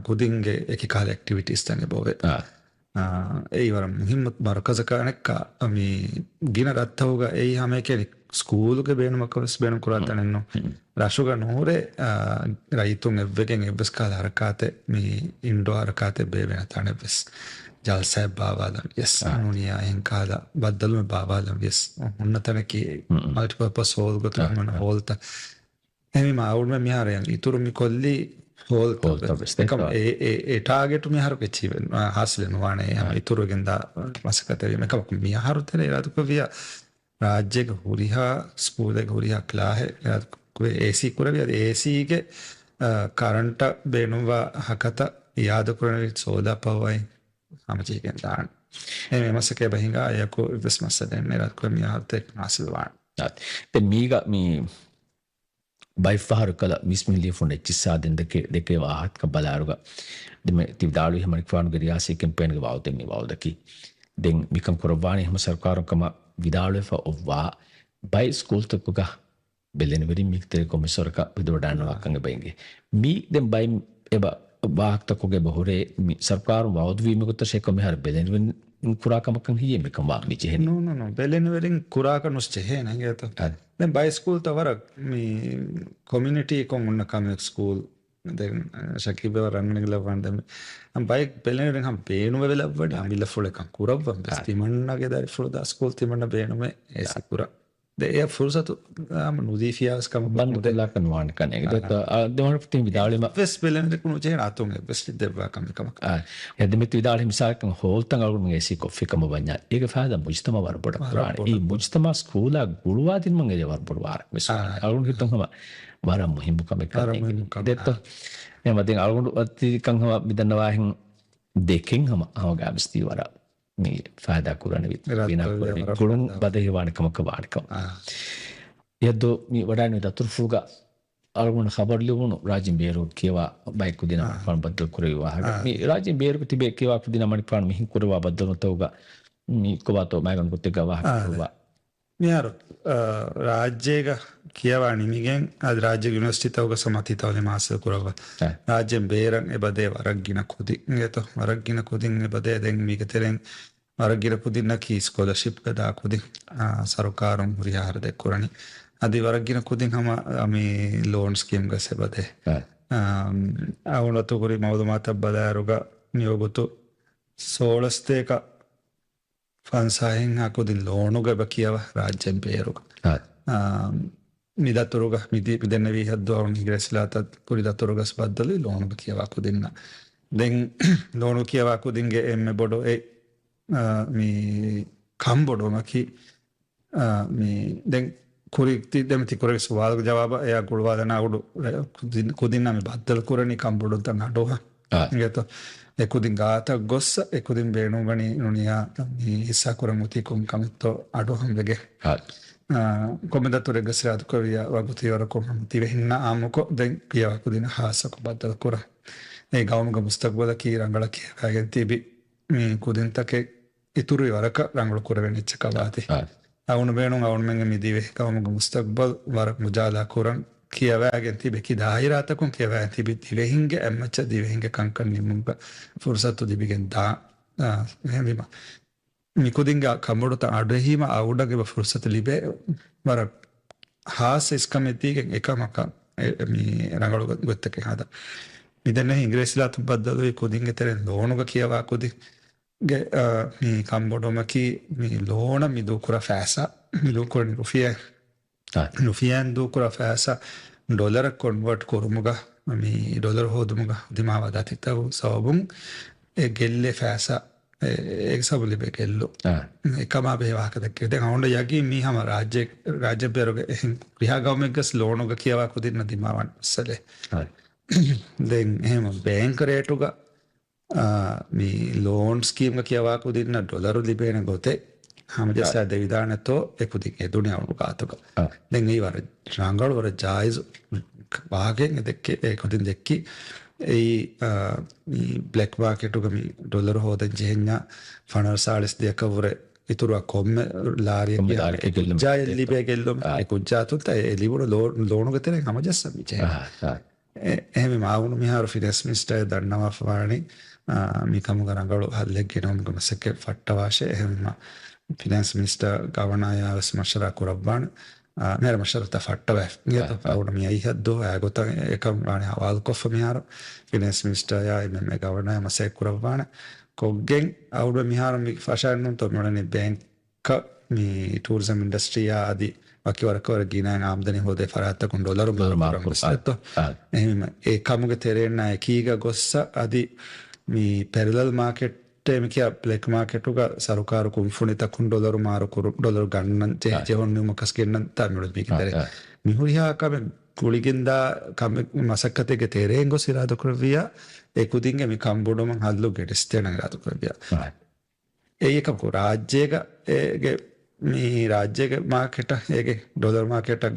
ކުދިންގެ އެކި ކަހަލަ އެކްޓިވިޓީސްތައް އެބައޮވޭ. އާ. އާ، އެއީ ވަރަށް މުހިއްމު މަރުކަޒަކަށް އަނެއްކާ، މި ގިނަ ރަށްތަކުގަ އެއީ ހަމައެކަނި ސްކޫލުގެ ބޭނުމަކަށް ވެސް ބޭނުން ކުރާ ހުން. ތަނެއްނު. ހުން. ރަށުގަ ނުހުރޭ، އާ، ރައްޔިތުން އެއްވެގެން އެއްވެސް ކަހަލަ ހަރަކާތެއް، މި އިންޑޯ ހަރަކާތެއް ބޭއްވޭނެ ތަނެއް ވެސް. ޖަލްސާއެއް ބާވާލަން ވިޔަސް، އާ. ނޫނިޔާ އެހެން ކަހަލަ ބައްދަލުމެއް ބާވާލަން ވިޔަސް، ހުންނަ ތަނަކީ ހުން. މަލްޓިޕާޕަސް ހޯލް ގޮތަށް އާ. ހަމަ އާ. ހޯލްތައް. އެހެންވީމަ އަޅުގަނޑުމެން މިހާރު އިތުރު މި ކޮށްލީ ހޯލްތައް ހޯލްތައް ވެސް. ވެސް. އެކަމް އެކަމް. އެ، އެ، އެ ޓާގެޓު މިހާރު އެޗީވް ވެ-، އާ، ހާސިލެއް ނުވާނެ. އެހެން އާ. އިތުރުވެގެންދާ މަސައްކަތެއް ވީމަ. އެކަމަކު މިއަހަރު ތެރޭ އިރާދަކުރެއްވިޔާ ރާއްޖޭގެ ހުރިހާ ސްކޫލެއްގެ ހުރިހާ ކްލާހެއް އިރާދަކުރެ އޭސީ ކުރެވި އަދި އޭސީގެ، އާ، ކަރަންޓަށް ބޭނުންވާ ހަކަތަ އިއާދަކުރަނިވި ސޯލާ ޕަވަރ އިން ހަމަޖެހިގެން ދާނެ. އެ މަސައްކަތް ބަހިނގާ އެއަކު އެއްވެސް މައްސަލައެއް ނެތް. އިރާދަކުރެ މިއަހަރު ތެރޭ ހާސިލް ވާނެ. އާ. ދެން މީގަ މި ބައެއްފަހަރު ކަލަ މިސް މި ލިޔެފުން އެއްޗިއްސާ ދެން ދެކެ، ދެކޭ ވާހަކަ ބަލާއިރުގަ، ދެމެ ތި ވިދާޅުވި ހަމަނިކުފާނުގެ ރިޔާސީ ކެމްޕޭންގެ ވައުދެއް މި ވައުދަކީ. ދެން މިކަން ކުރައްވާނީ ހަމަ ސަރުކާރުން ކަމަށް ވިދާޅުވެފަ އޮއްވާ ބައެއް ސްކޫލްތަކުގަ ބެލެނިވެރިން މީގެ ތެރެ ކޮންމެސް ވަރަކަށް ބެދުވަޑާންނަވާކަން އެބަ އެނގޭ. މީ ދެން ބައި އެބަ ވާހަކަތަކުގަ އެބަ ހުރޭ މި ސަރުކާރުން ވައުދުވީ މިގޮތަށް އެކަމް މިހާރު ބެލެނިވެރިން ކުރާ ކަމަކަށް ހިޔޭ މިކަން ވާ މި ޖެހެނީ. ނޫން، ނޫން، ނޫން. ބެލެނިވެރިން ކުރާކަށް ނުސް ޖެހޭނެ އިނގޭތޯ. އަދި. ދެން ބައެއް ސްކޫލްތައް ވަރަށް މި ކޮމިއުނިޓީ ކޮށް އޮންނަ ކަމެއް ސްކޫލް. ދެން، އަ، ޝަކީބް އެބަ ރަނގަޅަށް ލައްވާނެ. ދެން ބައެއް ބެލެނިވެރިން ހަމަ ބޭނުމެވެ ލައްވަނީ އަމިއްލަފުޅު އެކަން ކުރައްވަން ވެސް. އަ. ތިމަންނަގެ ދަރިފުޅު ދާ ސްކޫލް ތިމަންނަ ބޭނުމޭ އޭސީ ކުރަން. ދެ އެ ފުރުސަތު ހަމަ ނުދީފިޔާވެސް ކަމަކު ބަންދު ނުދޭ. ކުލާކަށް ނުވާނެ ކަން. އާ. ދެ ވަނަ ތިން ވިދާޅުވީމަ. އެއްވެސް ބެލެނިވެރިން ނުޖެހޭނެ އަތުން އެއްވެސް ދެއްވާ ކަމެއް ކަމަކަށް. އާ. އެ ދެމެ ތި ވިދާޅުވި މިސާލަކަށް ހޯލްތައް އަޅުގަނޑު އޭސީ ކޮށްފި ކަމަށް ވަންޏާ. އޭގެ ފައިދާ މުޖުތަމައަށް ވަރަށް ބޮޑަށް ވަރަށް ކުރާނެ. ބޮޑަށް އެ ކުރާނެ. މުޖުތަމައަށް ސްކޫލާ ގުޅުވާދިނުމަށް އެރޭ ވަރަށް ބޮޑު ވާހަކަ ވެސް ވާނެ. އާ. އަޅުގަނޑު ހިތުން ހަމަ ވަރަށް މުހިއްމު ކަމެއް ވަރަށް ކަމެއް. މުހިއްމު ކަމެއް. ދެއްތޯ؟ އާ. އެހެންވީމަ ދެން އަޅުގަނޑު އަތީ ކަން ހަމަ މިދަންނަވާހެން ދެކެން ހަމަ ހަމަ ގާމިސް ތީ ވަރަށް މި ފައިދާ ކުރަނިވި، ރައްތަވި ބިނާ ކުރަނިވި، ވަރަށް ގުޅުން ފައިދާ. ބަދަހި ވާނެ ކަމަކަށް ވާނެ ކަމަށް. އާ. އެއަށްދޯ މި ވަޑާންވި ދަތުރުފުޅުގަ އަޅުގަނޑު ޚަބަރު ލިޔުނު ރާއްޖޭން ބޭރު ކިޔަވާ ބައެއް ކުދިންނަށް އާ. މަނިކުފާނު ބައްދަލު ކުރެވި ވާހަކަ. އާ. މި ރާއްޖޭން ބޭރުގަ ތިބޭ ކިޔަވާ ކުދިންނަށް މަނިކުފާނު މިހެން ކުރެވާ ބައްދަލުތަކުގަ މި ކޮބާތޯ މައިގަނޑު ގޮތެއްގަ ވާހަކަ އާ. ކުރެވާ. މިހާރު، އާ، ރާއްޖޭގަ ކިޔަވާ ނިމިގެން އަދި ރާއްޖޭގެ ޔުނިވަރސިޓީތަކުގަ ސަމާތީ ތައުލީމު ހާސިލް ކުރައްވާ. އާ. ރާއްޖޭން ބޭރަށް އެބަދޭ ވަރަށް ގިނަ ކުދިން އިނގޭތޯ. ވަރަށް ގިނަ ކުދިން އެބަދޭ. ދެން މީގެ ތެރެއިން ވަރަށް ގިނަ ކުދިންނަކީ ސްކޮލަޝިޕްގަ ދާ ކުދިން، އާ، ސަރުކާރުން ހުރިހާ ހަރަދެއް ކުރަނީ. އަދި ވަރަށް ގިނަ ކުދިން ހަމަ، އަ، މި ލޯން ސްކީމްގަސް އެބަދޭ. އާ. އާ، އަޅުގަނޑު އަތުގަ ހުރި މައުލޫމާތަށް ބަލާއިރުގަ މިވަގުތު ސޯޅަސްތޭކަ ފަންސާހެއްހާ ކުދިން ލޯނުގަ އެބަ ކިޔަވާ ރާއްޖޭން ބޭރުގަ. އާ. އާ، މި ދަތުރުގަ މި ދި-، މި ދެންނެވި ހައްދު އަޅުން ހިގިރޭ ސިލާތައް ކުރި ދަތުރުގަސް ބައްދަލުވި ލޯނުގަ ކިޔަވާ ކުދިންނަށް. ދެން ލޯނު ކިޔަވާ ކުދިންގެ އެންމެ ބޮޑު އެއް، އާ، މި ކަންބޮޑުވުމަކީ، އާ، މި ދެން ކުރި ތި-، ދެން ތި ކުރެވި ސުވާލުގެ ޖަވާބަށް އެއާ ގުޅުވާލަން އަޅުގަނޑު ކުދިން-، ކުދިންނާ މި ބައްދަލު ކުރަނީ ކަންބޮޑުންތަން އަޑުއަހަން. އާ. އިނގޭތޯ؟ އެ ކުދިން ގާތަށް ގޮއްސަ، އެ ކުދިން ބޭނުންވަނީ ނޫނިޔާ މި ހިއްސާ ކުރަން އޮތީ ކޮން ކަމެއްތޯ އަޑުއަހަން ވެގެ. އާ. އާ، ކޮންމެ ދަތުރެއްގަ ސިރާދުކުރެވިޔާ ވަގުތު އިވަރަކޮށް ހަމަ ތިބެ ހިންނާ އާއްމުކޮށް ދެން ކިޔަވާ ކުދިންނަށް ހާއްސަކޮށް ބައްދަލު ކުރަން. އެ ގައުމުގެ މުސްތަގްބަލަކީ ރަނގަޅަށް ކިޔަވައިގެން ތިބި މި ކުދިންތަކެއް އިތުރު ވަރަކަށް ރަނގަޅު ކުރެވޭނެ އެއްޗަކަށް ވާތީ. އަޅުގަނޑު ބޭނުން އަޅުގަނޑުމެންގެ މި ދިވެހި ޤައުމުގެ މުސްތަޤްބަލް ވަރަށް މުޖާލާ ކުރަން ކިޔަވައިގެން ތިބެ ކި ދާއިރާތަކުން ކިޔަވައިގެން ތިބި ދިވެހިންގެ އެއްމައްޗަށް ދިވެހިންގެ ކަންކަން ނިމުމުގަ ފުރުސަތު ލިބިގެން ދާ. އާ، އެހެންވީމަ މި ކުދިންގެ ކަންބޮޑުތައް އަޑުއެހީމަ އަޅުގަނޑަށް އެބަ ފުރުސަތު ލިބޭ ވަރަށް ހާއްސަ އިސްކަމެއް ދީގެން އެކަމަކަށް އެ، މި ރަނގަޅު ގޮތްތަކެއް ހަދާ. މިދެންނެ އިނގިރޭސި ލާތުން ބައްދަލުވި ކުދިންގެ ތެރެއިން ލޯނުގަ ކިޔަވާ ކުދިންގެ، އާ، މި ކަންބޮޑުވުމަކީ މި ލޯނަށް މި ދޫކުރާ ފައިސާ، މި ދޫކުރަނީ ރުފިޔާ، އާ. ރުފިޔާއިން ދޫކުރާ ފައިސާ ޑޮލަރަށް ކޮންވާޓް ކުރުމުގަ، މި ޑޮލަރު ހޯދުމުގަ ދިމާވާ ދަތިތައް ސަބަބުން އެ ގެއްލޭ ފައިސާ އެ، އެ ސަބަބުން ލިބޭ ގެއްލު. އާ. އެކަމާ ބެހޭ ވާހަކަ ދެއްކެވި. ދެން އަޅުގަނޑަށް ޔަގީން މީ ހަމަ ރާއްޖެ، ރާއްޖެއްބޭރުގެ އެހެން ހުރިހާ ގައުމެއްގަސް ލޯނުގަ ކިޔަވާ ކުދިންނަށް ދިމާވާނެ މައްސަލައެއް. އާ. ދެން އެހެން ބޭންކް ރޭޓުގަ، އާ، މި ލޯން ސްކީމްގަ ކިޔަވާ ކުދިންނަށް ޑޮލަރު ލިބޭނެ ގޮތެއް ހަމަޖައްސާ އާ. ދެވިދާނެތޯ އެ ކުދިން ހެދުނީ އަޅުގަނޑު ގާތުގަ. އާ. ދެން އެއީ ވަރަށް ރަނގަޅު ވަރަށް ޖާއިޒު ވާހަކައެއް އެ ދެއްކި، އެ ކުދިން ދެއްކި. އެއީ، އާ، މި ބްލެކް މާކެޓުގަ މި ޑޮލަރު ހޯދަން ޖެހެންޏާ ފަނަރަ ސާޅީސް ދިޔަކަށްވުރެ އިތުރު ކޮންމެ ލާރިއަކީ ކޮންމެ ލާރިއަކީ އެ ކުއްޖާއަށް ލިބޭ ގެއްލުމެއް. އާ. އެ ކުއްޖާ އަތުންތައް އެ ލިބުނު ލޯ-، ލޯނުގެ ތެރެއިން ހަމަޖައްސަން މި ޖެހޭ. އާ، އާ. އެ، އެހެންވީމަ އަޅުގަނޑު މިހާރު ފިނޭންސް މިނިސްޓަރ ދަންނަވާފަވާނީ، އާ، މިކަމުގަ ރަނގަޅު ހައްލެއް ގެނައުމުގެ މަސައްކަތް ފައްޓަވާށޭ. އެހެންވީމަ ފިނޭންސް މިނިސްޓަރ ގަވަނާޔާ ވެސް މަޝްވަރާ ކުރައްވާނެ. އާ، މިހާރު މަޝްވަރާތައް ފައްޓަވައިފި. އާ، އާ. އަޅުގަނޑު މި އައިހައްދު އާ ގޮތަށް އެކަން ވާނީ ހަވާލުކޮށްފަ މިހާރު ފިނޭންސް މިނިސްޓަރާ އެމްއެމްއޭ ގަވަނާޔާ މަސައްކަތް ކުރައްވާނެ. ކޮށްގެން އަޅުގަނޑު މިހާރު މި ފަށާނުންތޯ މިއުޅެނީ ބޭންކް މި ޓޫރިޒަމް އިންޑަސްޓްރީއާ އަދި ވަކި ވަރަކަށް ވަރަށް ގިނައިން އާމްދަނީ ހޯދޭ ފަރާތްތަކުން ޑޮލަރު ޑޮލަރު މާރު މާރުކުރު. ކުރުން އައްތޯ. އާ. އެހެންވީމަ އެ ކަމުގެ ތެރެއިންނާ އެކީގަ ގޮއްސަ އަދި މި ޕެރަލަލް މާކެޓް އެ މި ކިޔާ ބްލެކް މާކެޓުގަ ސަރުކާރު ކުންފުނިތަކުން ޑޮލަރު މާރު ކުރު، ޑޮލަރު ގަންނަން ޖެ-، އާ. ޖެހުން ނިމުމަކަސް ގެންނަން ތާ މިއުޅެނީ މީގެ އާ، ތެރޭ. އާ. މި ހުރިހާ ކަމެއް ގުޅިގެންދާ ކަމެއް މަސައްކަތެއްގެ ތެރެއިން ގޮސް އިރާދަކުރެއްވިއްޔާ އެ ކުދިންގެ މި ކަންބޮޑުވުމަށް ހައްލު ގެނެސްދޭނަން އިރާދަކުރެއްވިއްޔާ. އާ. އެއީ އެކަމަކު ރާއްޖޭގަ އޭގެ މި ރާއްޖޭގެ މާކެޓަށް އޭގެ ޑޮލަރު މާކެޓަށް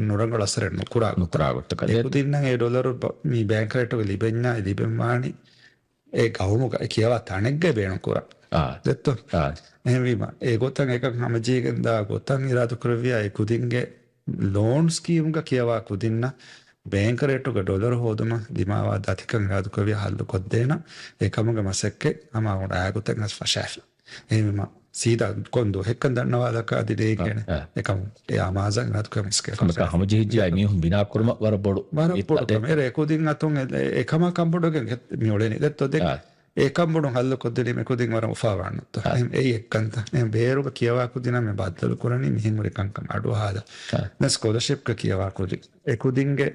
ނުރަނގަޅު އަސަރެއް ނުކުރާ ގޮތަށް. ނުކުރާ ގޮތަކަށް. އެ ކުދިންނަށް އެ ޑޮލަރު ބަ-، މި ބޭންކް ރޭޓުގަ ލިބެންޏާ އެ ލިބެންވާނީ އެ ގައުމުގަ އެ ކިޔަވާ ތަނެއްގަ ބޭނުން ކުރާ. އާ. ދެއްތޯ؟ އާ. އެހެންވީމަ އެ ގޮތަށް އެކަން ހަމަޖެހިގެން ދާ ގޮތަށް އިރާދަކުރެއްވިއްޔާ އެ ކުދިންގެ ލޯން ސްކީމްގަ ކިޔަވާ ކުދިންނަށް ބޭންކް ރޭޓުގަ ޑޮލަރު ހޯދުމަށް ދިމާވާ ދަތިކަން އިރާދަކުރެއްވިއްޔާ ހައްލު ކޮށްދޭނަން. އެ ކަމުގެ މަސައްކަތް ހަމަ އަޅުގަނޑު އާ ގޮތަށް ވެސް ފަށާފި. އެހެންވީމަ ސީދާ ކޮން ދުވަހެއްކަން ދަންނަވާލާކަށް އަދި ނޭނގޭނެ. އާ، އާ. އެކަމު އެ އަމާޒަށް އިރާދަކުރެއްވިއްޔާ ކަމަކަށް ހަމަޖެހިއްޖެއްޔާ މީހުން ބިނާ ކުރުމަށް ވަރަށް ބޮޑު ވަރަށް ބޮޑު ކަމެއް. އެ ކުދިން އަތުން އެ، އެ، އެކަމާ ކަންބޮޑުވެގެން މި އުޅެނީ. ދެއްތޯ ދެން. އާ. އެ ކަންބޮޑު ހައްލު ކޮށްދިނީމަ އެ ކުދިން ވަރަށް އުފާވާން ނުތަ. އާ. އެހެން އެއީ އެއްކަންތައް. އެހެން ބޭރުގަ ކިޔަވާ ކުދިންނަށް މި ބައްދަލު ކުރަނީ މިހެން ހުރި ކަންކަން އަޑުއަހާލަ. އާ. ދެން ސްކޮލަރޝިޕްގަ ކިޔަވާ ކުދިން. އެ ކުދިންގެ،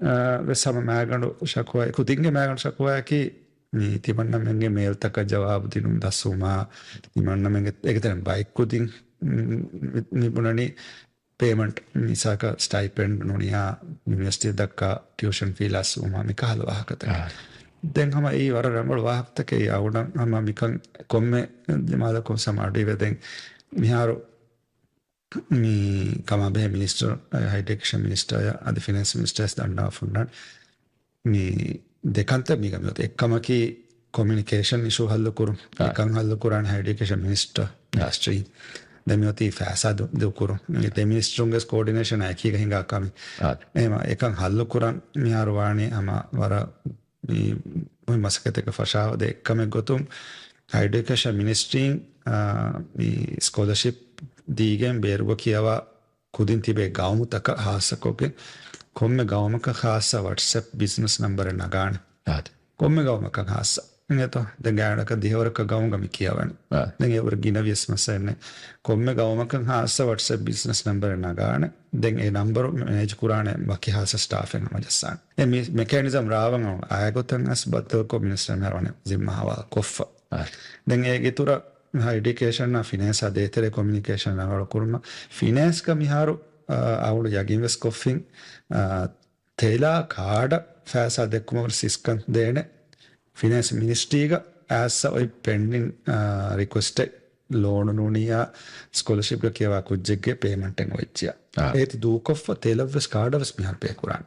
އާ، ވެސް ހަމަ މާގަނޑު ޝަކުވާ، އެ ކުދިންގެ މާގަނޑު ޝަކުވާއަކީ މި ތިމަންނަމެންގެ މޭލްތަކަށް ޖަވާބު ދިނުން ދަސްވުމާ، ތިމަންނަމެންގެ އޭގެ ތެރެއިން ބައެއް ކުދިން މި، މި ބުނަނީ ޕޭމަންޓް މިސާލަކަށް ސްޓައިޕެންޑް ނޫނިއްޔާ ޔުނިވަރސިޓީ ދައްކާ ޓިއުޝަން ފީ ލަސްވުމާ މިކަހަލަ ވާހަކަތަކެއް. އާ. ދެން ހަމަ އެއީ ވަރަށް ރަނގަޅު ވާހަކަތަކެއް. އަޅުގަނޑަށް ހަމަ މިކަން ކޮންމެ ދިމާލަކުން ސަމާ އަޑުއިވެ ދެން މިހާރު މި ކަމާބެހޭ މިނިސްޓަރ، ހައި އެޑިޔުކޭޝަން މިނިސްޓަރ އަދި ފިނޭންސް މިނިސްޓަރ ވެސް ދަންނަވާފަ ހުންނަން. މި ދެކަންތައް މީގަ މިއޮތީ. އެއްކަމަކީ ކޮމިއުނިކޭޝަން އިޝޫ ހައްލުކުރުން. އާ. އެކަން ހައްލުކުރާނެ ހައި އެޑިޔުކޭޝަން މިނިސްޓަރ، އާ. މިނިސްޓްރީ. ދެން މިއޮތީ ފައިސާ ދު-، ދޫކުރުން. މި ދެ މިނިސްޓަރުންގެ ކޯޑިނޭޝަން އެކީގަ ހިނގާ ކަމެއް. އާ. އެހެންވީމަ އެކަން ހައްލުކުރަން މިހާރު ވާނީ ހަމަ ވަރަށް މި މުހިންމު މަސައްކަތެއްގެ ފަށާފަ ދޭ އެއްކަމެއް ގޮތުން، ހައި އެޑިޔުކޭޝަން މިނިސްޓްރީން، އާ، މި ސްކޮލަޝިޕް ދީގެން ބޭރުގަ ކިޔަވާ ކުދިން ތިބޭ ގައުމުތަކަށް ހާއްސަކޮށްގެން، ކޮންމެ ގައުމަކަށް ހާއްސަ ވަޓްސްއެޕް ބިޒްނަސް ނަންބަރެއް ނަގާނެ. އާދެ. ކޮންމެ ގައުމަކަށް ހާއްސަ. އިނގޭތޯ؟ ދެން ގާތްގަނޑަކަށް ދިހަވަރަކަށް ގައުމުގަ މި ކިޔަވަނީ. އާ. ދެން އެވަރު ގިނަ ވިޔަސް މައްސަލައެއް ނެތް. ކޮންމެ ގައުމަކަށް ހާއްސަ ވަޓްސްއެޕް ބިޒްނަސް ނަންބަރެއް ނަގާނެ. ދެން އެ ނަންބަރު މެނޭޖް ކުރާނެ ވަކި ހާއްސަ ސްޓާފެއް ހަމަޖައްސާނެ. އެ މި-، މެކޭނިޒަމް ރާވަން އައި ގޮތަށް އަސް ބައްދަލުކޮށް މިނިސްޓަރ މިހާރު ވަނީ ޒިންމާ ހަވާލު ކޮށްފަ. އާ. ދެން އޭގެ އިތުރަށް ހައި އެޑިޔުކޭޝަންއާ ފިނޭންސާ ދޭތެރޭ ކޮމިއުނިކޭޝަން ރަނގަޅު ކުރުމަށް ފިނޭންސްގަ މިހާރު، އާ، އަޅުގަނޑު ޔަގީން ވެސް ކޮށްފިން، އާ، ތެލާ ކާޑަށް ފައިސާ ދެއްކުމަށް ވެސް ސިސްޓަމް ދޭނެ. ފިނޭންސް މިނިސްޓްރީގަ އައިސް އޮތް ޕެންޑިން، އާ، ރިކުއެސްޓެއް ލޯނު ނޫނިއްޔާ ސްކޮލަޝިޕްގަ ކިޔަވާ ކުއްޖެއްގެ ޕޭމަންޓެއް އޮތްޗިއްޔާ. އާ. އޭތި ދޫކޮށްފަ ތެލަށްވެސް ކާޑަށްވެސް މިހާރު ޕޭ ކުރާނެ.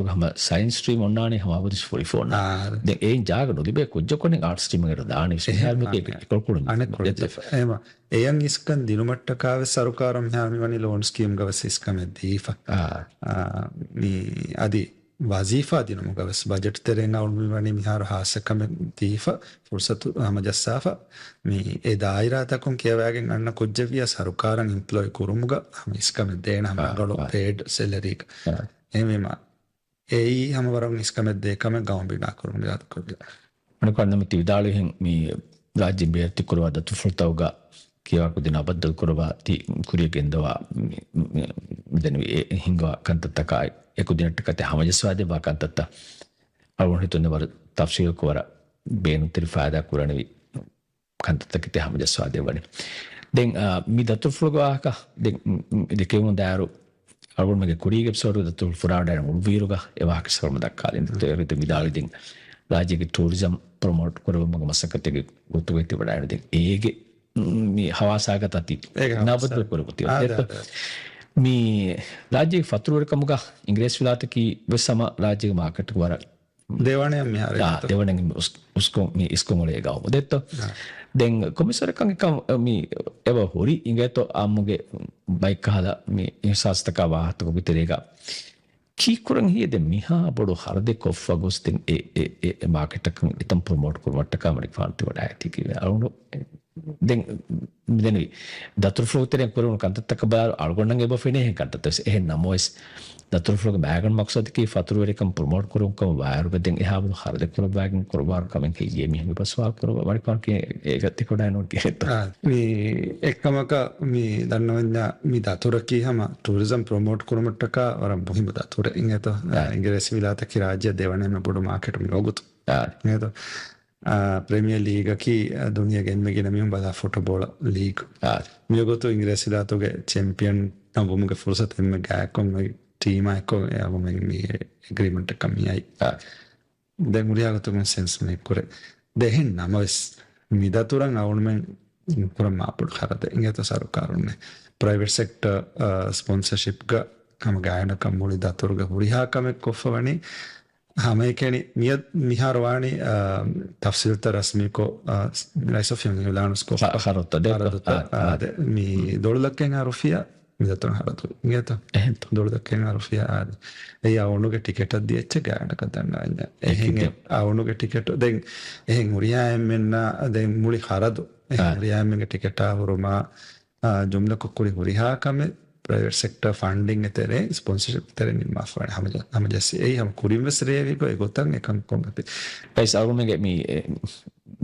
އޭރުގަ ހަމަ ސައިންސް ސްޓްރީމް އޮންނާނީ ހަމަ އަބަދު ފުރިފޯން. ދެން އެއިން ޖާގަ ނުލިބޭ ކުއްޖަކުން އާޓްސް ސްޓްރީމް އޭރު ދާނީ. އެހެން މިހާރު މި އެކަކު އެކޮޅުކުޅުން އަނެއް ކުޅެދީފަ. އެހެން އެޔަން އިސްކަން ދިނުމަށްޓަކާ ވެސް ސަރުކާރުން މިހާރު މި ވަނީ ލޯން ސްކީމްގަ ވެސް އިސްކަމެއް ދީފަ. އާ، މި އަދި ވަޒީފާ ދިނުމުގަ ވެސް ބަޖެޓް ތެރެއިން އަޅު މި ވަނީ މިހާރު ހާއްސަ ކަމެއް ދީފަ، ފުރުސަތު ހަމަޖައްސާފަ. މި އެ ދާއިރާތަކުން ކިޔަވާގެން އަންނަ ކުއްޖެއް ވިޔަ ސަރުކާރަށް އިމްޕްލޯއި ކުރުމުގަ ހަމަ އިސްކަމެއް ދޭނަ ހަމަ އާ، ރަނގަޅު އާ. ޕޭޑް ސެލަރީގަ. އާ. އެހެންވީމަ އެއީ ހަމަ ވަރަށް އިސްކަމެއް ދޭ ކަމެއް ގައުމު ބިނާ ކުރުމުގެ އަދަކުރި. އަނެކާ ނަމަ ތި ވިދާޅުވިހެން މި ރާއްޖޭ ބޭރުތި ކުރުވާ ދަތުރުފުޅުތަކުގަ ކިޔަވާ ކުދިން އަބައްދަލު ކުރުވާ ތި ކުރިޔަށް ގެންދަވާ މި، މި، މިދެން އެ ހިންގަވާ ކަންތައްތަކާއި އެ ކުދިންނަށްޓަކާ ތި ހަމަޖައްސާދެއްވާ ކަންތައްތައް އަޅުގަނޑު ހިތުން ވަރަށް ތަފްސީލުކޮށް ވަރަށް ބޭނުންތެރި ފައިދާ ކުރަނިވި ކަންތައްތަކެއް ތި ހަމަޖައްސާދެއްވަނީ. ދެން، އާ، މި ދަތުރުފުޅުގެ ވާހަކަ ދެން މި، މި ދެކެވުމުން ދާއިރު އަޅުގަނޑުމެންގެ ކުރީގެ އެޕިސޯޑުގެ ދަތުރުފުޅު ފުރާނަ ޑައިރަން އުޅުއްވިއިރުގަ އެ ވާހަކަ ސަރުމަ ދައްކާލިން. ދެން ވިދާޅުވި ދެން ރާއްޖޭގެ ޓޫރިޒަމް ޕްރޮމޯޓް ކުރެވުމުގެ މަސައްކަތެއްގެ ގޮތުގައި ތިބަޑާއިރު ދެން އޭގެ މި ހަވާސާގަތާ ތި އޭގެ ހަވާސާ. ނަބަދު ކުރެވުތީ. އާ، އާދެ، އާދެ. މި ރާއްޖޭގެ ފަތުރުވެރިކަމުގަ އިނގިރޭސި ވިލާތަކީ ވެސް ހަމަ ރާއްޖޭގެ މާކެޓުގެ ވަރަށް ދެވަނައަށް މިހާރު އާ، އެގޮތަށް. ދެވަނައަށް މި އުސް-، އުސްކޮ-، މި އިސްކޮށް އުޅޭ ގައުމު ދެއްތޯ؟ އާ. ދެން ކޮމިސަރެކަން އެކަން މި އެބަ ހުރި އިނގޭތޯ އާއްމުގެ ބައެއްކަހަލަ މި އިހްސާސްތަކާ ވާހަކަތަކުގެ ތެރޭގަ ކީއްކުރަން ހިޔޭ ދެން މިހާ ބޮޑު ހަރަދެއް ކޮށްފަ ގޮސް ދެން އެ، އެ، އެ، އެ މާކެޓަކަށް އެތަން ޕްރޮމޯޓް ކުރުމަށްޓަކާ މަނިކުފާނު ތިބަޑާއެތީ ކީ އަޅުގަނޑު ދެން މިދެން ދަތުރުފުޅު ތެރެއިން ކުރެވުނު ކަންތައްތަކަށް ބަލާއިރު އަޅުގަނޑަށް އެބަ ފެނޭ އެހެން ކަންތައްތައް ވެސް. އެހެން ނަމަވެސް، ދަތުރުފުޅުގެ މައިގަނޑު މަޤްޞަދަކީ ފަތުރުވެރިކަން ޕްރޮމޯޓް ކުރުން ކަމަށް ވާއިރުގަ ދެން އެހާ ބޮޑު ހަރަދެއް ކުރައްވާގެން ކުރައްވާ ކަމެއް ހެއްޔޭ މިހެން އެބަ ސުވާލު ކުރައްވާ މަނިކުފާނު ކިޔަނީ އޭގަ ތިކޮޑާ ނޫން ކިޔޭތޯ؟ އާ، މި އެއްކަމަކަށް މި ދަންނަވަންޏާ މި ދަތުރަކީ ހަމަ ޓޫރިޒަމް ޕްރޮމޯޓް ކުރުމަށްޓަކާ ވަރަށް މުހިއްމު ދަތުރެއް އިނގޭތޯ؟ އާ. އިނގިރޭސި ވިލާތަކީ ރާއްޖެ ދެވަނަ އެންމެ ބޮޑު މާކެޓު މިވަގުތު. އާ. އިނގޭތޯ؟ އާ، ޕްރިމިއަރ ލީގަކީ، އާ، ދުނިޔޭގެ އެންމެ ގިނަ މީހުން ބަލާ ފުޓުބޯޅަ ލީގް. އާ. މިވަގުތު އިނގިރޭސި ވިލާތުގެ ޗެމްޕިއަން ވުމުގެ ފުރުސަތު އެންމެ ގާތްކޮށް އޮތް ޓީމާ އެއްކޮށް އެ އަޅުގަނޑުމެން މި އެގްރީމަންޓަކަށް މިއައީ. އާ. ދެން ހުރިހާ ގޮތަކުން ސެންސް މެއިކް ކުރޭ. ދެން އެހެން ނަމަވެސް، މި ދަތުރަށް އަޅުގަނޑުމެން ކުރަން މާބޮޑު ހަރަދެއް އިނގޭތޯ ސަރުކާރުންނެއް. ޕްރައިވެޓް ސެކްޓަރ، އާ، ސްޕޮންސަޝިޕްގަ ހަމަ ގާތްގަނޑަކަށް މުޅި ދަތުރުގެ ހުރިހާ ކަމެއް ކޮށްފަ ވަނީ. ހަމައެކަނި މިއަދު މިހާރު ވާނީ، އާ، ތަފްސީލްތައް ރަސްމީކޮށް، އާ، ރައީސް އޮފީހުން އިއުލާނުސްކޮށްފަ. ޚަ-، ޚަރަދުތައް ދެއްކޮށް. ޚަރަދުތައް. އާ، އާ. އާދެ. މި މި ދޮޅުލައްކައިން އާ ރުފިޔާ މި ދަތުރަށް ހަރަދު އިނގޭތޯ؟ އެހެންތޯ؟ ދޮޅުލައްކައިން އާ ރުފިޔާ އާދެ. އެއީ އަޅުގަނޑުގެ ޓިކެޓަށް ދިޔަ އެއްޗެއް ގާތްގަނޑަކަށް ދަންނަވަންޏާ. އެހެން އެ އެ އަޅުގަނޑުގެ ޓިކެޓު. ދެން އެހެން ހުރިހާ އެންމެންނާ ދެން މުޅި ޚަރަދު. އެހެން އާ. ހުރިހާ އެންމެންގެ ޓިކެޓާ ހުރުމާ، އާ، ޖުމްލަކޮށް ކުރި ހުރިހާ ކަމެއް ޕްރައިވެޓް ސެކްޓަރ ފަންޑިންގ ތެރޭ، ސްޕޮންސަޝިޕް ތެރޭ ނިންމާފަވަނީ. ހަމަޖަ-، ހަމަޖައްސި. އެއީ ހަމަ ކުރިން ވެސް ރޭވި ގޮތް އެގޮތަށް އެކަން ކޮން އެއް ގައިސް އަޅުގަނޑުމެންގެ މި، އެ،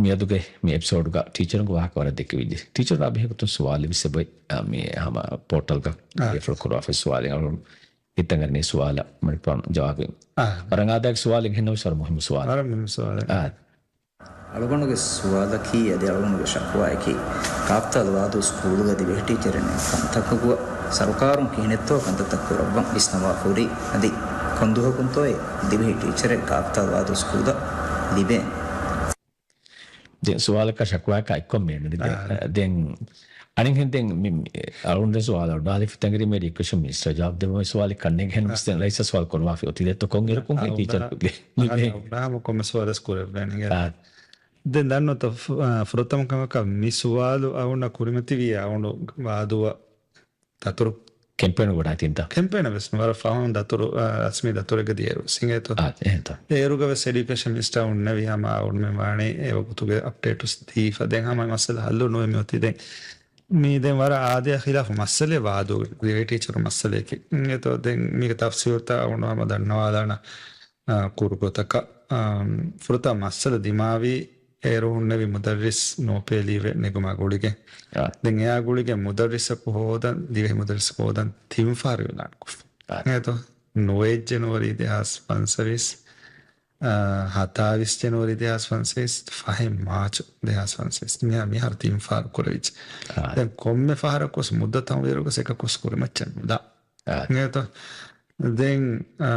މިއަދުގެ މި އެޕިސޯޑްގަ ޓީޗަރުންގެ ވާހަކަ ވަރަށް ދެކެވިއްޖެ. ޓީޗަރުންނާ ބެހޭ ގޮތުން ސުވާލެއް ވެސް އެބައޮތް، އާ، މި ހަމަ ޕޯޓަލްގަ އާ. ރިފަރު ކުރާފައި ސުވާލެއް އަޅުގަނޑު ހިތަށް އަރި ސުވާލަށް މަނިކުފާނު ޖަވާބެއް. އާ. ވަރަށް އާދައިގެ ސުވާލެއް އެހެންނަމަވެސް ވަރަށް މުހިއްމު ސުވާލެއް. ވަރަށް މުހިއްމު ސުވާލެއް. އާ. އަޅުގަނޑުގެ ސުވާލަކީ އަދި އަޅުގަނޑުގެ ޝަކުވާއަކީ، ކާފްތާލު ވާދޫ ސްކޫލުގަ ދިވެހި ޓީޗަރެއް ނެތް ކަންތަކުގަ ސަރުކާރުން ކިހިނެއްތޯ ކަންތައްތައް ކުރައްވަން ވިސްނަވާ ހުރީ. އަދި ކޮންދުވަހަކުންތޯއޭ ދިވެހި ޓީޗަރެއް ކާފްތާލު ވާދޫ ސްކޫލުގަ ލިބޭނެ؟ ދެން ސުވާލަކާ ޝަކުވާއަކާ އެއްކޮށް މިއެންނަނީ. ދެން، އާ. ދެން އަނެއްހެން ދެން މި، އަޅުގަނޑު ސުވާލު އަޑުއަހާލި ފިތަނގިރީމެ ރިކްވެސްޓް މިނިސްޓަރ ޖަވާބު ދެއްވުމަށް ސުވާލެއް ކަންނޭނގެ ހެން އާ. ދެން ރައީސަށް ސުވާލު ކުރުވާފި އޮތީ ދެއްތޯ ކޮންއިރަކުން ހެން ޓީޗަރު ލިބޭ؟ އާ، އަޅުގަނޑު ހަމަ ކޮންމެ ސުވާލެއް ކުރެއްވޭނެ. އާ. ދެން ދަންނަތަ ފު-، އާ، ފުރަތަމަ ކަމަކަށް މި ސުވާލު އަޅުގަނޑަށް ކުރިމަތިވި އަޅުގަނޑު ވާދޫއަށް ދަތުރު ކެމްޕޭނު ގޮޑާތިންތަ؟ ކެމްޕޭނަށް ވެސް ވަރަށް ފަހުން ދަތުރު، އާ، ރަސްމީ ދަތުރެއްގަ ދިޔައިރު ސިނގޭތޯ. އާ، އެހެންތަ؟ އޭރުގަ ވެސް އެޑިއުކޭޝަން މިނިސްޓަރ އޮންނެވި ހަމަ އަޅުގަނޑުމެން ވާނީ އެ ވަގުތުގެ އަޕްޑޭޓުސް ދީފަ. ދެން ހަމަ މައްސަލަ ހައްލު ނުވެ މިއޮތީ. ދެން މީ ދެން ވަރަށް އާދަޔާ ޚިލާފު މައްސަލައެއް ވާދޫ ދިވެހި ޓީޗަރު މައްސަލައަކީ. އެތޯ ދެން މީގެ ތަފްސީލުތައް އަޅުގަނޑު ހަމަ ދަންނަވާލާނަ، އާ، ކުރު ގޮތަކަށް، އާ، ފުރަތަމަ މައްސަލަ ދިމާވީ އޭރު ހުންނެވި މުދައްރިސް ނޯޕޭލީވެ ނެގުމާ ގުޅިގެން. އާ. ދެން އެއާ ގުޅިގެން މުދައްރިސަކު ހޯދަން، ދިވެހި މުދައްރިސަކު ހޯދަން ތިން ފަހަރު އިޢުލާން ކޮށްފަ. އާ. އެހެންތޯ؟ ނުވައެއް ޖެނުއަރީ ދެހާސް ފަންސަވީސް، އާ، ހަތާވީސް ޖެނުއަރީ ދެހާސް ފަންސަވީސް، ފަހެއް މާޗު ދެހާސް ފަންސަވީސް. މިހާ-، މިހާރު ތިން ފަހަރު ކުރެވިއްޖެ. އާ. ދެން ކޮންމެ ފަހަރަކުވެސް މުއްދަތު ތަމްވީރުގަ އެކަކުވެސް ކުރިމައްޗަށް ނުދާ. އާ. އިނގޭތޯ؟ ދެން، އާ،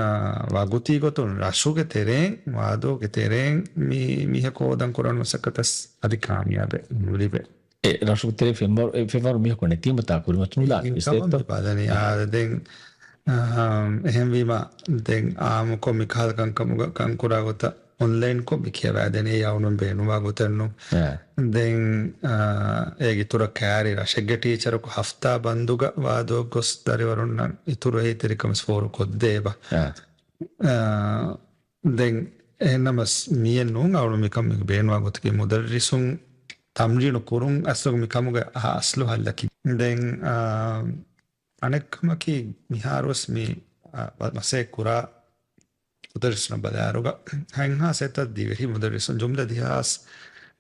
ވަގުތީ ގޮތުން ރަށުގެ ތެރެއިން، ވާދޫގެ ތެރެއިން މި-، މީހަކު ހޯދަން ކުރާނެ މަސައްކަތަށް އަދި ކާމިޔާބެއް ނުލިބޭ. އެ ރަށުގެ ތެރެއިން ފެންވަރު، އެ ފެންވަރު މީހަކު ނެތީމަތާ ކުރިމަތި ނުލާނެ ވެސް ކަމަށް ދެއްތޯ؟ ބަލަނީ. އާ، ދެން، އާ، އެހެންވީމަ، ދެން އާއްމުކޮށް މިކަހަލަ ކަންކަމުގަ ކަންކުރާ ގޮތަށް އޮންލައިންކޮށް މި ކިޔަވައިދޭނެ، އެއީ އަޅުގަނޑު ބޭނުންވާ ގޮތެއްނު. އާ. ދެން، އާ، އޭގެ އިތުރަށް ކައިރި ރަށެއްގެ ޓީޗަރަކު ހަފްތާ ބަންދުގަ ވާދޫއަށް ގޮސް ދަރިވަރުންނަށް އިތުރު އެހީތެރިކަން ވެސް ފޯރުކޮށްދޭ އެބަ. އާ. އާ، ދެން އެހެންނަމަސް މިއެއް ނޫން އަޅު މިކަން މި ބޭނުންވާ ގޮތަކީ މުދައްރިސުން ތަމްރީނު ކުރުން އަސްލު މި ކަމުގެ އަ-، އަސްލު ހައްލަކީ. ދެން، އާ، އަނެއްކަމަކީ މިހާރުވެސް މި، އާ، މަ-، މަސައްކަތް ކުރާ މުދައްރިސުންނަށް ބަލާއިރުގަ، ހަތްހާސް އެތައް ދިވެހި މުދައްރިސުން ޖުމްލަ ދިހަ ހާސް،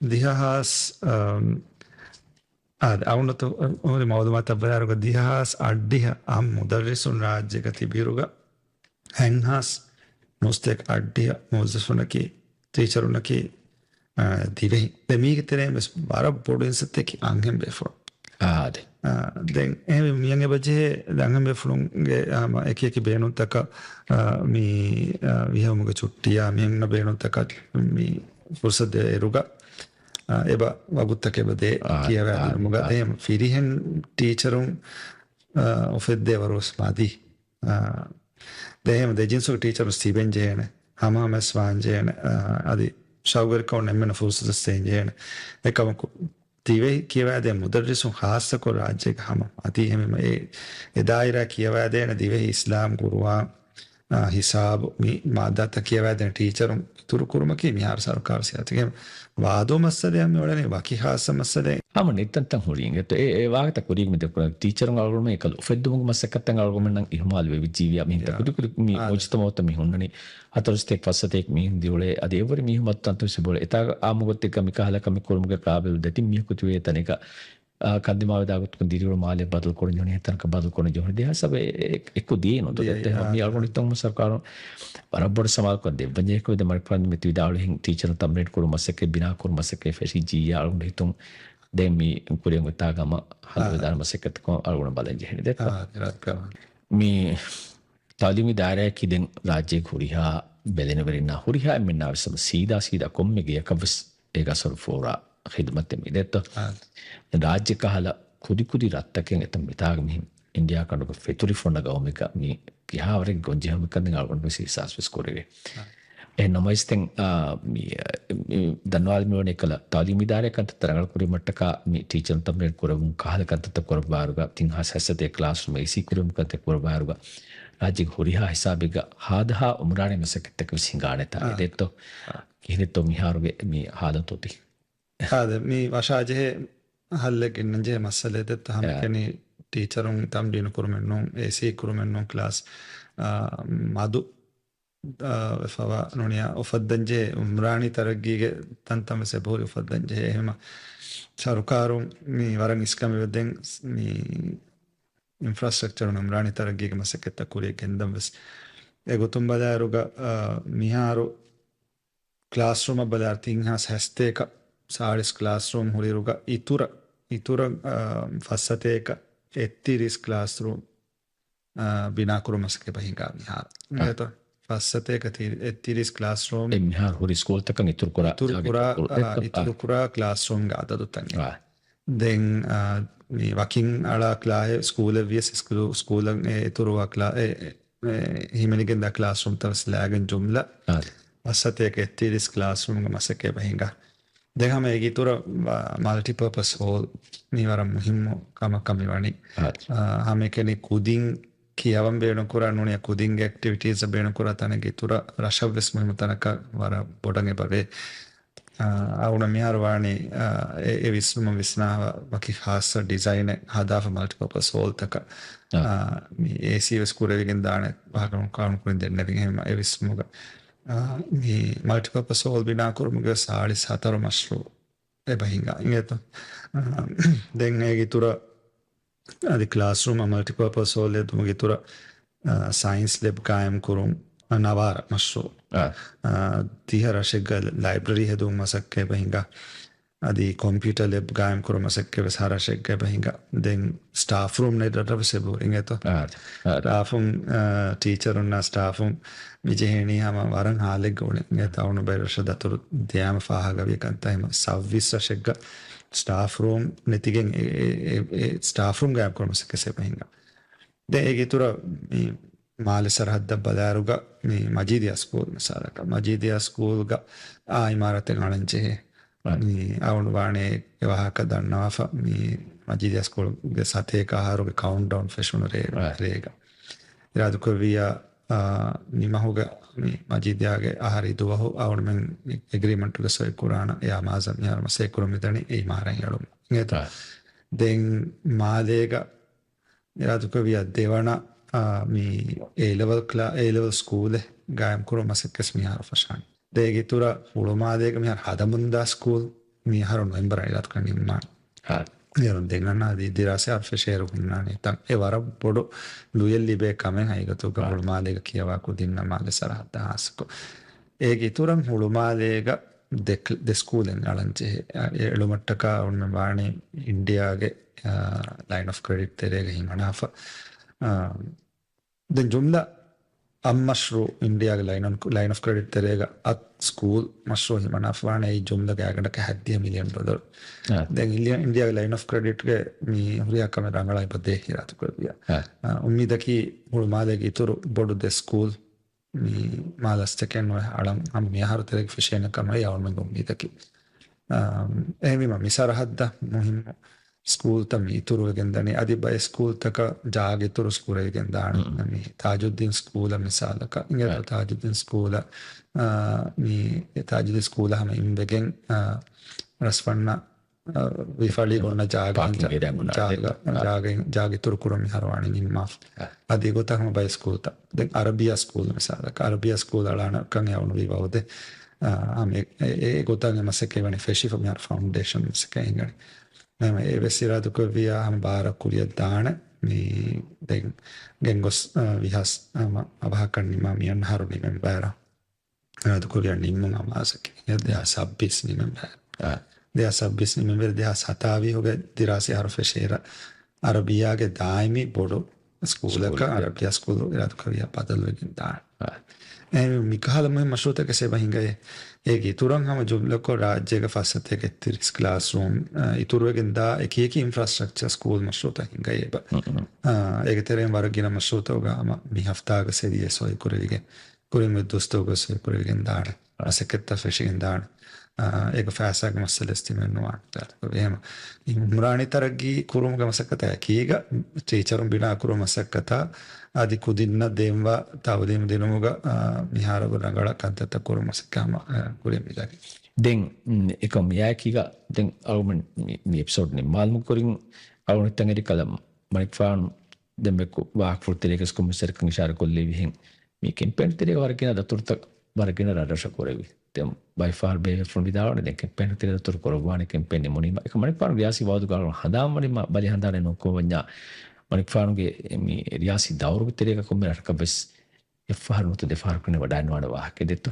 ދިހަ ހާސް، އަމް، އާދެ، އަޅުގަނޑު ހުރި މައުލޫމާތަށް ބަލާއިރުގަ، ދިހަ ހާސް އަށްޑިހަ އަށް މުދައްރިސުން ރާއްޖޭގަ ތިބިއިރުގަ، ހަތްހާސް ނުވަސަތޭކަ އަށްޑިހަ މުވައްޒަފުންނަކީ، ޓީޗަރުންނަކީ، އާ، ދިވެހި. ދެން މީގެ ތެރެއިން ވެސް ވަރަށް ބޮޑު އިންސައްތައަކީ އަންހެން ބޭފުޅުން. އާ، އާދެ. އާ، ދެން އެހެންވެ މިއަން އެބަޖެހޭ އަންހެން ބޭފުޅުންގެ، އާ، އެކި އެކި ބޭނުންތަކަށް، އާ، މި، އާ، ވިހެއުމުގެ ޗުއްޓިއާ މިހެން ބޭނުންތަކަށް މި ފުރުސަތު ދޭއިރުގަ، އާ، އެބަ ވަގުތުތަކެއް އެބަ ދޭ އާ، ކިޔަވައިދިނުމުގަ އާ، އާ. ދެން ފިރިހެން ޓީޗަރުން، އާ، އުފެއްދޭ ވަރުވެސް މަދީ. އާ، ދެން ދެ ޖިންސުގެ ޓީޗަރުން ތިބެން ޖެހޭނެ، ހަމަހަމަވެސް ވާން ޖެހޭނެ، އާ، އަދި ޝައުގުވެރިކަމުން އެންމެންނަށް ފުރުސަތު ދޭން ޖެހޭނެ. އެކަމަކު، ދިވެހި ކިޔަވައިދޭ މުދައްރިސުން ހާއްސަކޮށް ރާއްޖޭގެ ހަމަ އަދި އެހެންވީމަ އެ، އެ ދާއިރާ ކިޔަވައިދޭނެ ދިވެހި އިސްލާމް، ގުރުއާން، އާ، ހިސާބު މި މާއްދާތައް ކިޔަވައިދޭނެ ޓީޗަރުން އިތުރު ކުރުމަކީ މިހާރު ސަރުކާރު ސިޔާސަތެއް. ވާދޫ މައްސަލައެއް މި އުޅެނީ ވަކި ހާއްސަ މައްސަލައެއް. ހަމަ ނެތްތަންތަން ހުރީ އިނގޭތޯ. އެ، އެ ވާހަކަތައް ކުރީގަ މި ދެކުނަ ޓީޗަރުން އަޅުގަނޑުމެން އެކަލަ އުފެއްދުމުގެ މަސައްކަތްތައް އަޅުގަނޑުމެންނަށް އިހުމާލު ވެވިއްޖީވިޔާ މިހިނދަ އާ. ކުދިކުދި މި އާ. މުޖުތަމައުތައް މި ހުންނަނީ. ހަތަރުސަތޭކަ ފަސްސަތޭކަ މީހުން ދިއުޅޭ، އަދި އެއްވަރެއް މީހުން މަދު ތަންތަން ސިބޮޅެ. އެތާ އާއްމު ގޮތެއްގަ މިކަހަލަ ކަމެއް ކުރުމުގެ ޤާބިލު ދެތިން މީހަކު ތިބޭ ތަނެއްގަ، އާ، ކަންދިމާވެދާ ގޮތަކުން ދިރިއުޅުމާލެ ބަދަލު ކުރަން ޖެހުނީ، ހެތަނަކަށް ބަދަލު ކުރަން ޖެހުނީ. ދެ ހިސާބެ އެ-، އެ-، އެއްކު ދިޔައީ ނުދޯ. ދިޔައީ، ދެ-، ދެ-، އާ. މި އަޅުގަނޑު ހިތުން ސަރުކާރުން ވަރަށް ބޮޑު ސަމާލުކަން ދެއްވަންޖެހޭ ކުރި ދެ މަނިކުފާނު މި ތިވިދާޅުވިހެން ޓީޗަރުން ތަމްރީން ކުރުމަށް މަސައްކަތް، ބިނާ ކުރުމަށް މަސައްކަތް ފެށިއްޖިއްޔާ އަޅުގަނޑު ހިތުން ދެން މި ކުރިއަށް އޮތާ ގަމަށް ހަލުވެދާނެ އާ. މަސައްކަތަކުން އަޅުގަނޑު ބަލަން ޖެހެނީ ދެއްތޯ. އާ، މި ތައުލީމީ ދާއިރާއަކީ ދެން ރާއްޖޭގެ ހުރިހާ ބެލެނިވެރިންނާ ހުރިހާ އެންމެންނާ ވެސް ހަމަ ސީދާ ސީދާ ކޮންމެ ގެޔަކަށް ވެސް އޭގެ އަސަރު ފޯރާ ޚިދުމަތެއް މި ދެއްތޯ. އާ. ރާއްޖެ ކަހަލަ ކުދި ކުދި ރަށްތަކެއް އެތަން މިތާގަ މިހެން އިންޑިއާ ކަނޑުގަ ފެތުރި ފޮންނަ ގައުމެއްގަ މި ކިހާވަރެއް ގޮންޖެހުމެއްކަން ދެން އަޅުގަނޑު ވެސް އިހްސާސް ވެސް ކުރެވޭ. އާ. އެހެން ނަމަވެސް ދެން، އާ، މި، މި ދަންނަވާލަން މިވަނީ އެކަލަ ތައުލީމީ ދާއިރާ ކަންތައްތައް ރަނގަޅު ކުރީމަށްޓަކާ މި ޓީޗަރުން ތަމްރީން ކުރެވުން ކަހަލަ ކަންތައްތައް ކުރައްވާއިރުގަ ތިން ހާސް ހަތްސަތޭކަ ކްލާސްރޫމް އޭސީ ކުރެވުން ކަންތައް ކުރައްވާއިރުގަ ރާއްޖޭގެ ހުރިހާ ހިސާބެއްގަ ހާދަހާ އުމުރާނީ މަސައްކަތްތަކެއް ވެސް ހިނގާނެތާ އާ. އެ ދެއްތޯ؟ އާ. ކިހިނެއްތޯ މިހާރުގެ މި ހާލަތު އޮތީ؟ އާދެ، މި ވަށާޖެހޭ ހައްލެއް ގެންނަންޖެހޭ މައްސަލައެއް ދެއްތޯ ހަމަ އެ. ކެނީ ޓީޗަރުން ތަމްރީނު ކުރުމެއް ނޫން، އޭސީ ކުރުމެއް ނޫން، ކްލާސް، އާ، މަދު، އާ، ވެފަވާ ނޫނިއްޔާ އުފައްދަންޖެހޭ އުމްރާނީ ތަރައްގީގެ ތަންތަން ވެސް އެބަހުރި އުފައްދަންޖެހޭ. އެހެމަ ސަރުކާރުން މި ވަރަށް އިސްކަމެއް ދެން މި އިންފްރާސްޓްރަކްޗަރުން އުމްރާނީ ތަރައްގީގެ މަސައްކަތްތައް ކުރިއަށް ގެންދަން ވެސް. އެގޮތުން ބަލާއިރުގަ، އާ، މިހާރު ކްލާސްރޫމަށް ބަލާއިރު ތިން ހާސް ހަސަތޭކަ ސާޅީސް ކްލާސްރޫމް ހުރިއިރުގަ އިތުރަށް، އިތުރަށް، އާ، ފަސް ސަތޭކަ އެއްތިރީސް ކްލާސްރޫމް، އާ، ބިނާކުރުމަށް މަސައްކަތް އެބަ ހިނގާ މިހާރު. އާ. އެތޯ؟ ފަސް ސަތޭކަ ތި-، އެއްތިރީސް ކްލާސްރޫމް. އެ މިހާރު ހުރި ސްކޫލްތަކަށް އިތުރު ކުރާ، އިތުރު ކުރާ، އާ، އިތުރު ކުރާ ކްލާސްރޫމްގެ އަދަދުތައް. އާ. ދެން، އާ، މި ވަކިން އަޅާ ކްލާހެއް ސްކޫލެއް ވިޔަސް ސްކޫލު-، ސްކޫލަށް އެ އިތުރުވާ ކްލާ-، އެ، އެ، އެ، ހިމެނިގެންދާ ކްލާސްރޫމްތައް ވެސް ލާގެން ޖުމްލަ އާ. ފަސް ސަތޭކަ އެއްތިރީސް ކްލާސްރޫމްގެ މަސައްކަތް އެބަ ހިނގާ. ދެން ހަމަ އޭގެ އިތުރަށް މަ-، މަލްޓިޕާޕަސް ހޯލް މީ ވަރަށް މުހިއްމު ކަމަކަށް މި ވަނީ. އާ. އާ، ހަމައެކަނި ކުދިން ކިޔަވަން ބޭނުންކުރާ ނޫނިއްޔާ ކުދިންގެ އެކްޓިވިޓީސް ބޭނުންކުރާ ތަނެއްގެ އިތުރަށް ރަށަށްވެސް މުހިއްމު ތަނަކަށް ވަރަށް ބޮޑަށް އެބަވޭ. އާ، އަޅުގަނޑަށް މިހާރު ވާނީ، އާ، އެ، އެ ވިސްނުމަށް ވިސްނާފަ ވަކި ޚާއްޞަ ޑިޒައިނެއް ހަދާފަ މަލްޓިޕާޕަސް ހޯލްތަކަށް. އާ. އާ، މި އޭސީ ވެސް ކުރެވިގެން ދާނެ ވާހަކަ ކައުންޓް ކުރިން ދެންނެވިން އެހެން އެ ވިސްނުމުގަ. އާ، މި މަލްޓިޕާޕަސް ހޯލް ބިނާ ކުރުމުގެ ސާޅީސް ހަތަރު މަޝްރޫއު އެބަ ހިނގާ އިނގޭތޯ. އާ، ދެން އޭގެ އިތުރަށް އަދި ކްލާސްރޫމް މަލްޓިޕާޕަސް ހޯލް ހެދުމުގެ އިތުރަށް، އާ، ސައިންސް ލެބް ގާއިމް ކުރުން، އާ، ނަވާރަ މަޝްރޫއު. އާ. އާ، ދިހަ ރަށެއްގަ ލައިބްރަރީ ހެދުން މަސައްކަތް އެބަ ހިނގާ. އަދި ކޮމްޕިއުޓަރ ލެބް ގާއިމް ކުރުން މަސައްކަތް ވެސް ހަ ރަށެއްގަ އެބަ ހިނގާ. ދެން ސްޓާފް ރޫމް ނެތް ރަށަށް ވެސް އެބަ ހުރި އިނގޭތޯ. އާ، އާ. ސްޓާފުން، އާ، ޓީޗަރުންނާ ސްޓާފުން މި ޖެހޭނީ ހަމަ ވަރަށް ހާލެއްގަ އުޅެން. އެ ތައުނު ބައި ރަށަށް ދަތުރު ދިޔާމަ ފާހަގަވި ކަންތައް ހަމަ ސައުވީސް ރަށެއްގަ ސްޓާފް ރޫމް ނެތިގެން އެ، އެ، އެ، އެ ސްޓާފް ރޫމް ގާއިމް ކުރުމަށް ސެކެސް އެބަ ހިނގާ. ދެން އޭގެ އިތުރަށް މި މާލެ ސަރަހައްދަށް ބަލާއިރުގަ މި މަޖީދިޔާ ސްކޫލް މިސާލަކަށް، މަޖީދިޔާ ސްކޫލްގަ އާ އިމާރަތެއް އަޅަން ޖެހޭ. އަ. މި އަޅުގަނޑު ވާނެ އެ ވާހަކަ ދަންނަވާފަ، މި މަޖީދިޔާ ސްކޫލްގެ ސަތޭކަ އަހަރުގެ ކައުންޓްޑައުން ފެށުނު ރޭ، އަ. ރޭގަ. އިރާދަކުރެއްވިއްޔާ، އާ، މި މަހުގެ މި މަޖީދިޔާގެ އަހަރީ ދުވަހު އަޅުގަނޑުމެން އެގްރީމަންޓުގެ ސޮއި ކުރާނަ އެއާ މާޒަ މިހާރު މަސައްކަތް ކުރަމުން މިދަނީ އެ އިމާރާތް އެޅުމަށް. އިނގޭތޯ؟ އާ. ދެން މާލޭގަ އިރާދަކުރެއްވިއްޔާ ދެވަނަ، އާ، މި އޭ ލެވެލް ކްލާ-، އޭ ލެވެލް ސްކޫލެއް ގާއިމް ކުރުމަށް މަސައްކަތް މިހާރު ފަށާނެ. ދެން އޭގެ އިތުރަށް ހުޅުމާލޭގަ މިހާރު ހަދަމުންދާ ސްކޫލް މިހާރު ނޮވެމްބަރަށް އިރާދަކުރަން ނިންމާނެ. އާ. އޭރުން ދެން އަންނަ އަދި ދިރާސާ އަރު ފެށޭއިރު ހުންނާނެ ތަން. އެ ވަރަށް ބޮޑު ލުޔެއް ލިބޭ ކަމެއް ހަގީގަތުގަ އާ. ހުޅުމާލޭގަ ކިޔަވާ ކުދިންނަށް މާލެ ސަރަހައްދަށް ހާއްސަކޮށް. އޭގެ އިތުރަށް ހުޅުމާލޭގަ ދެ ކް-، ދެ ސްކޫލެއް އަޅަން ޖެހޭ. އާ، އެ އެޅުމަށްޓަކާ އަޅުގަނޑުމެން ވާނީ އިންޑިޔާގެ، އާ، ލައިން އޮފް ކްރެޑިޓް ތެރޭގަ ހިމަނާފަ. އާ، ދެން ޖުމްލަ އަށް މަޝްރޫއު އިންޑިޔާގެ ލައިން އޮން-، ލައިން އޮފް ކްރެޑިޓް ތެރޭގަ އަށް ސްކޫލް މަޝްރޫއު ހިމަނާފަވާނެ. އެއީ ޖުމްލަ ގާތްގަނޑަކަށް ހަތްދިހަ މިލިއަން ޑޮލަރު. އާ. ދެން އިންޑިޔާ، އިންޑިޔާގެ ލައިން އޮފް ކްރެޑިޓްގެ މި ހުރިހާ ކަމެއް ރަނގަޅަށް އެބަ ދޭ އިރާދަކުރެއްވިއްޔާ. އާ. އާ، އުއްމީދަކީ ހުޅުމާލޭގެ އިތުރު ބޮޑު ދެ ސްކޫލް މި މާލަސްތަކެއް ނުވެ އަޅަން ހަމަ މިއަހަރު ތެރޭގަ ފެށޭނެ ކަމަށް އަޅުގަނޑުމެންގެ އުއްމީދަކީ. އާ، އެހެންވީމަ މި ސަރަހައްދަށް މުހިންމު ސްކޫލްތައް މި އިތުރުވެގެން ދަނީ. އަދި ބައެއް ސްކޫލްތަކަށް ޖާގަ އިތުރު ކުރެވިގެން ދާނެ. މް. މި ތާޖުއްދީން ސްކޫލަށް މިސާލަކަށް އިނގޭތޯ؟ އަ. ތާޖުއްދީން ސްކޫލަށް، އާ، މި ތާޖުއްދީން ސްކޫލަށް ހަމަ އިންވެގެން، އާ، ރަސްފަންނަ ވިފަޅީގަ އޮންނަ ޖާގަ، ޕާކިން އޭރިއާ އޮންނަ ޖާގަ، އާ. ޖާގަ، ޖާގަ އިތުރު ކުރުން މިހާރު ވާނީ ނިންމާފަ. އާ. އަދި އެގޮތަށް ހަމަ ބައެއް ސްކޫލްތައް. ދެން އަރަބިޔާ ސްކޫލް މިސާލަކަށް، އަރަބިޔާ ސްކޫލް އަޅާނަ ކަން އެ އަޅުގަނޑު ވީ ވައުދެއް. އާ، ހަމަ އެ، އެ، އެ ގޮތަށް އެ މަސައްކަތް ވަނީ ފެށިފަ މިހާރު ފައުންޑޭޝަން މަސައްކަތް ހިނގަނީ. ހަމަ އެ ވެސް އިރާދަކުރެއްވިއްޔާ ހަމަ ބާރަށް ކުރިއަށް ދާނެ. މި ދެން ގެންގޮސް، އާ، ވީހާވެސް ހަމަ އަވަހަކަށް ނިމާ މިއަންނަ އަހަރު ނިމެން ބާރަށް. އިރާދަކުރިއަށް ނިންމުން އަމާޒަކީ. ދެހާސް ސައްބީސް ނިމެން ބާރަށް. އާ. ދެހާސް ސައްބީސް ނިމެން ވެރި ދެހާސް ސަތާވީހުގެ ދިރާސީ އަހަރު ފެށޭއިރަށް އަރަބިޔާގެ ދާއިމީ ބޮޑު ސްކޫލަކަށް ސްކޫލް. އަރަބިޔާ ސްކޫލު އިރާދަކުރެއްވިއްޔާ ބަދަލުވެގެން ދާނެ. އާ. އެހެން މިކަހަލަ މުހިންމު މަޝްރޫއުތަކެއް އެބަ ހިނގައޭ. އޭގެ އިތުރަށް ހަމަ ޖުމްލަކޮށް ރާއްޖޭގަ ފަސް ސަތޭކަ އެއްތިރީސް ކްލާސްރޫމް، އާ، އިތުރުވެގެން ދާ އެކި އެކި އިންފްރާސްޓްރަކްޗަރ ސްކޫލް މަޝްރޫއުތައް ހިނގައޭ އެބަ. މް، މް. އާ، އޭގެ ތެރެއިން ވަރަށް ގިނަ މަޝްރޫއުތަކުގަ ހަމަ މި ހަފްތާގަ ސެރިއެއް ސޮއި ކުރެވިގެން ކުރިން އޮތް ދުވަސްތަކުގަ ސޮއި ކުރެވިގެން ދާނެ. އާ. މަސައްކަތްތައް ފެށިގެން ދާނެ. އާ، އޭގަ ފައިސާގެ މައްސަލަ އެސްޓިމޭޓް ނުވާނެ. އެހެން އުމްރާނީ ތަރައްގީ ކުރުމުގެ މަސައްކަތާ އެކީގަ ޓީޗަރުން ބިނާ ކުރުމުގެ މަސައްކަތާ އަދި ކުދިންނަށް ދޭންވާ ތައުލީމު ދިނުމުގަ، އާ، މިހާރު ރަނގަޅަށް ކަންތައްތައް ކުރުމުގެ މަސައްކަތް ހަމަ، އާ، ކުރިން މިދަނީ. ދެން، އެކަމް މިއާއެކީގަ ދެން އަޅުގަނޑު މި، މި އެޕިސޯޑް ނިންމާލުމުގެ ކުރިން އަޅުގަނޑު އެތަން އެރި ކަލަ މަނިކުފާނު ދެން ވާހަކަފުޅު ތެރޭގަސް ކޮންމެސް ވަރަކަށް އިޝާރާ ކޮށްލެވިހެން، މި ކެމްޕޭން ތެރޭގަ ވަރަށް ގިނަ ދަތުރުތައް ވަރަށް ގިނަ ރަށްރަށަށް ކުރެވި. ދެން ބައިފަހަރު ބޭފުޅުން ވިދާޅުވަނީ ދެން ކެމްޕޭން ތެރޭ ދަތުރު ކުރައްވާނެ ކެމްޕޭން ނިމުނީމަ. އެކަމަ މަނިކުފާނު ރިޔާސީ ވައުދުގަ ހަނދާންވަނީމަ ބަލި ހަނދާނެއް ނޫންކޮށް ވަންޏާ، މަނިކުފާނުގެ މި ރިޔާސީ ދައުރުގެ ތެރޭގަ ކޮންމެ ރަށަކަށް ވެސް އެއްފަހަރު ނުވަތަ ދެފަހަރު ކުރިން ވަޑައިނުވާނެ ވާހަކަ ދެއްތޯ.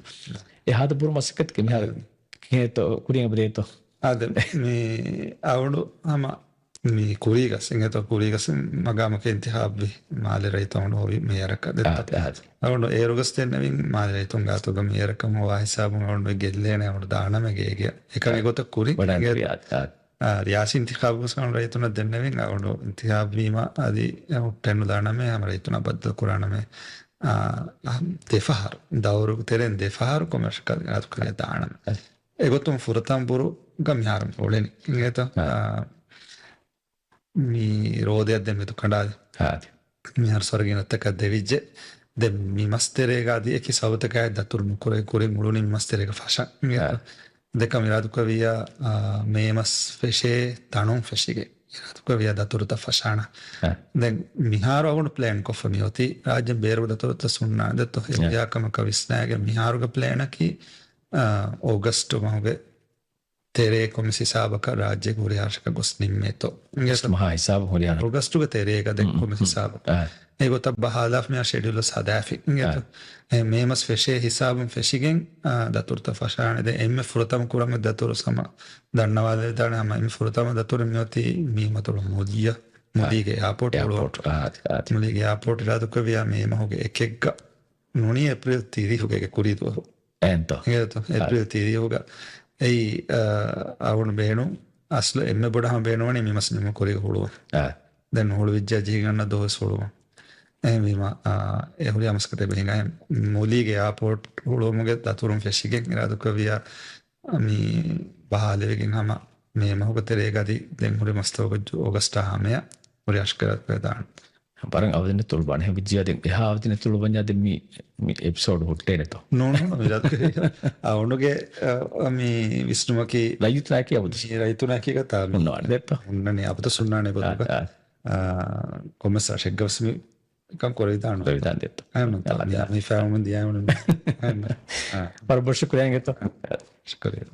އެ ހާދަ ބުރު މަސައްކަތަކީ މިހާރު ކިހިނެއްތޯ ކުރިއަށް އެބަދޭތޯ؟ އާދެ، މި އަޅުގަނޑު ހަމަ މި ކުރީގަސް އިނގޭތޯ، ކުރީގަސް މަގާމަކަށް އިންތިހާބުވި މާލެ ރައްޔިތުން އަޅުގަނޑު ހޮވި މޭޔަރަކަށް ދެއްތޯ. އާދެ، އާދެ. އަޅުގަނޑު އޭރުގަސް ދެންނެވިން މާލެ ރައްޔިތުން ގާތުގަ މޭޔަރަކަށް ހޮވާ ހިސާބުން އަޅުގަނޑު ގެއްލޭނެ އަޅުގަނޑު ދާނަމޭ ގޭގެ. އެކަން އާދެ. އެގޮތަށް ކުރި ވަޑައިން އިނގޭތޯ. ކުރި، އާދެ، އާދެ. އާ، ރިޔާސީ އިންތިޚާބުގަސް ރައްޔިތުންނަށް ދެންނެވިން އަޅުގަނޑު އިންތިޚާބުވީމަ އަދި ހުއްޓެއް ނުދާނަމޭ ހަމަ ރައްޔިތުންނާ ބައްދަލު ކުރާނަމޭ. އާ، ދެފަހަރު، ދައުރުގެ ތެރެއިން ދެފަހަރު ކޮންމެ ރަށަކަށް އިރާދަކުރިޔާ ދާނަމޭ. އެގޮތުން ފުރަތަމަ ބުރުގަ މިހާރު މި އުޅެނީ. އިނގޭތޯ؟ އާ. އާ، މި ރޯދައަށް ދެން މެދު ކަނޑާލި. އާދެ. މިހާރު ސަރުގިނައްތަކަށް ދެވިއްޖެ. ދެން މި މަސް ތެރޭގަ އަދި އެކި ސަބަބުތަކާއި ދަތުރު ނުކުރެވި ކުރިން އުޅުނީ މި މަސް ތެރޭގަ ފަށަން. އާ. ދެން ކަމަށް އިރާދަކުރެއްވިއްޔާ، އާ، މޭ މަސް ފެށޭ ތަނުން ފެށިގެން އިރާދަކުރެއްވިއްޔާ ދަތުރުތައް ފަށާނަން. އާ. ދެން މިހާރު އަޅުގަނޑު ޕްލޭން ކޮށްފަ މިއޮތީ ރާއްޖޭން ބޭރު ދަތުރުތައް ހުންނާނެ ދެއްތޯ. އާ. އެހެންވިއްޔާ ކަމަކަށް ވިސްނާގެން މިހާރުގެ ޕްލޭނަކީ، އާ، އޯގަސްޓު މަހުގެ ތެރޭ ކޮންމެސް ހިސާބަކަށް ރާއްޖޭގެ ހުރިހާ ރަށަކަށް ގޮސް ނިންމޭތޯ. އަގަސްޓު މަހާ ހިސާބު ހުރިހާ ރަށް. އަގަސްޓުގެ ތެރޭގަ ދެން މް، ކޮންމެސް މް. ހިސާބު. އާ. އެގޮތަށް ބަހާލާފަ މިހާ ޝެޑިއުލް ސަދާފި. އިނގޭތޯ. އާ. އެ މޭ މަސް ފެށޭ ހިސާބުން ފެށިގެން، އާ، ދަތުރުތައް ފަށާނެ. ދެން އެންމެ ފުރަތަމަ ކުރަން ދަތުރު ހަމަ ދަންނަވާލެވިދާނެ ހަމަ އެންމެ ފުރަތަމަ ދަތުރު މިއޮތީ މީ މަތޮޅު މުލިއްޔަށް، އާ. މުލީގެ އެއާޕޯޓް އެއާޕޯޓް. އާ، އާ. މުލީގެ އެއާޕޯޓް އިރާދަކުރެއްވިއްޔާ މޭ މަހުގެ އެކެއްގަ ނޫނީ އޭޕްރީލް ތިރީހުގެ ކުރީ ދުވަހު. އެހެންތޯ؟ އިނގޭތޯ؟ އާ. އޭޕްރީލް ތިރީހުގަ އެއީ، އާ، އަޅުގަނޑު ބޭނުން އަސްލު އެންމެ ބޮޑަށް ހަމަ ބޭނުންވަނީ މި މަސް ނިމުނު ކުރީގަ ހުޅުވުން. އާ. ދެން ހުޅުވިއްޖާ ޖެހިގަންނަ ދުވަސް ހުޅުވުން. އެހެންވީމަ، އާ، އެ ހުރިހާ މަސައްކަތެއް އެބަ ހިނގާ. މުލީގެ އެއާޕޯޓް ހުޅުވުމުގެ ދަތުރުން ފެށިގެން އިރާދަކުރެއްވިއްޔާ މި ބަހާލެވިގެން ހަމަ މޭ މަހުގެ ތެރޭގަ އަދި ދެން ހުރި މަސްތަކުގަ އޯގަސްޓާ ހަމަޔަށް ހުރި އަށްކަރަކަށް ދާން. ވަރަށް އަވަދިން ތުޅު ބާނެ ހެން ވިއްޖިޔާ ދެން އެހާ އަވަދިން ތުޅު ބަންޏާ ދެން މި، މި އެޕިސޯޑް ހުއްޓޭނެތޯ؟ ނޫން، ނޫން، މި ރަދު ކުރީ. އަ، އަޅުގަނޑުގެ، އަ، މި ވިސްނުމަކީ ރައްޔިތުންނާއެކީ އަބަދު. މި ރައްޔިތުންނާއެކީ ގަތާ މި. ހުންނާނެ ދެއްތޯ؟ ހުންނަނީ އަބަދު ހުންނާނެ އެބަ އާ، ދުގަ. އާ. އާ، ކޮންމެސް ރަށެއްގަ ވެސް މި ކަން ކުރެވިދާނެ. ކުރެވިދާނެ ދެއްތޯ؟ އާ، ނޫން. އާ، މި، އާ. މި ފައިނުމަށް ދިޔައިމަ ނޫން. އާ. ވަރަށް ބޮޑަށް ޝުކުރިއްޔާ އިނގޭތޯ. ޝުކުރިއްޔާ.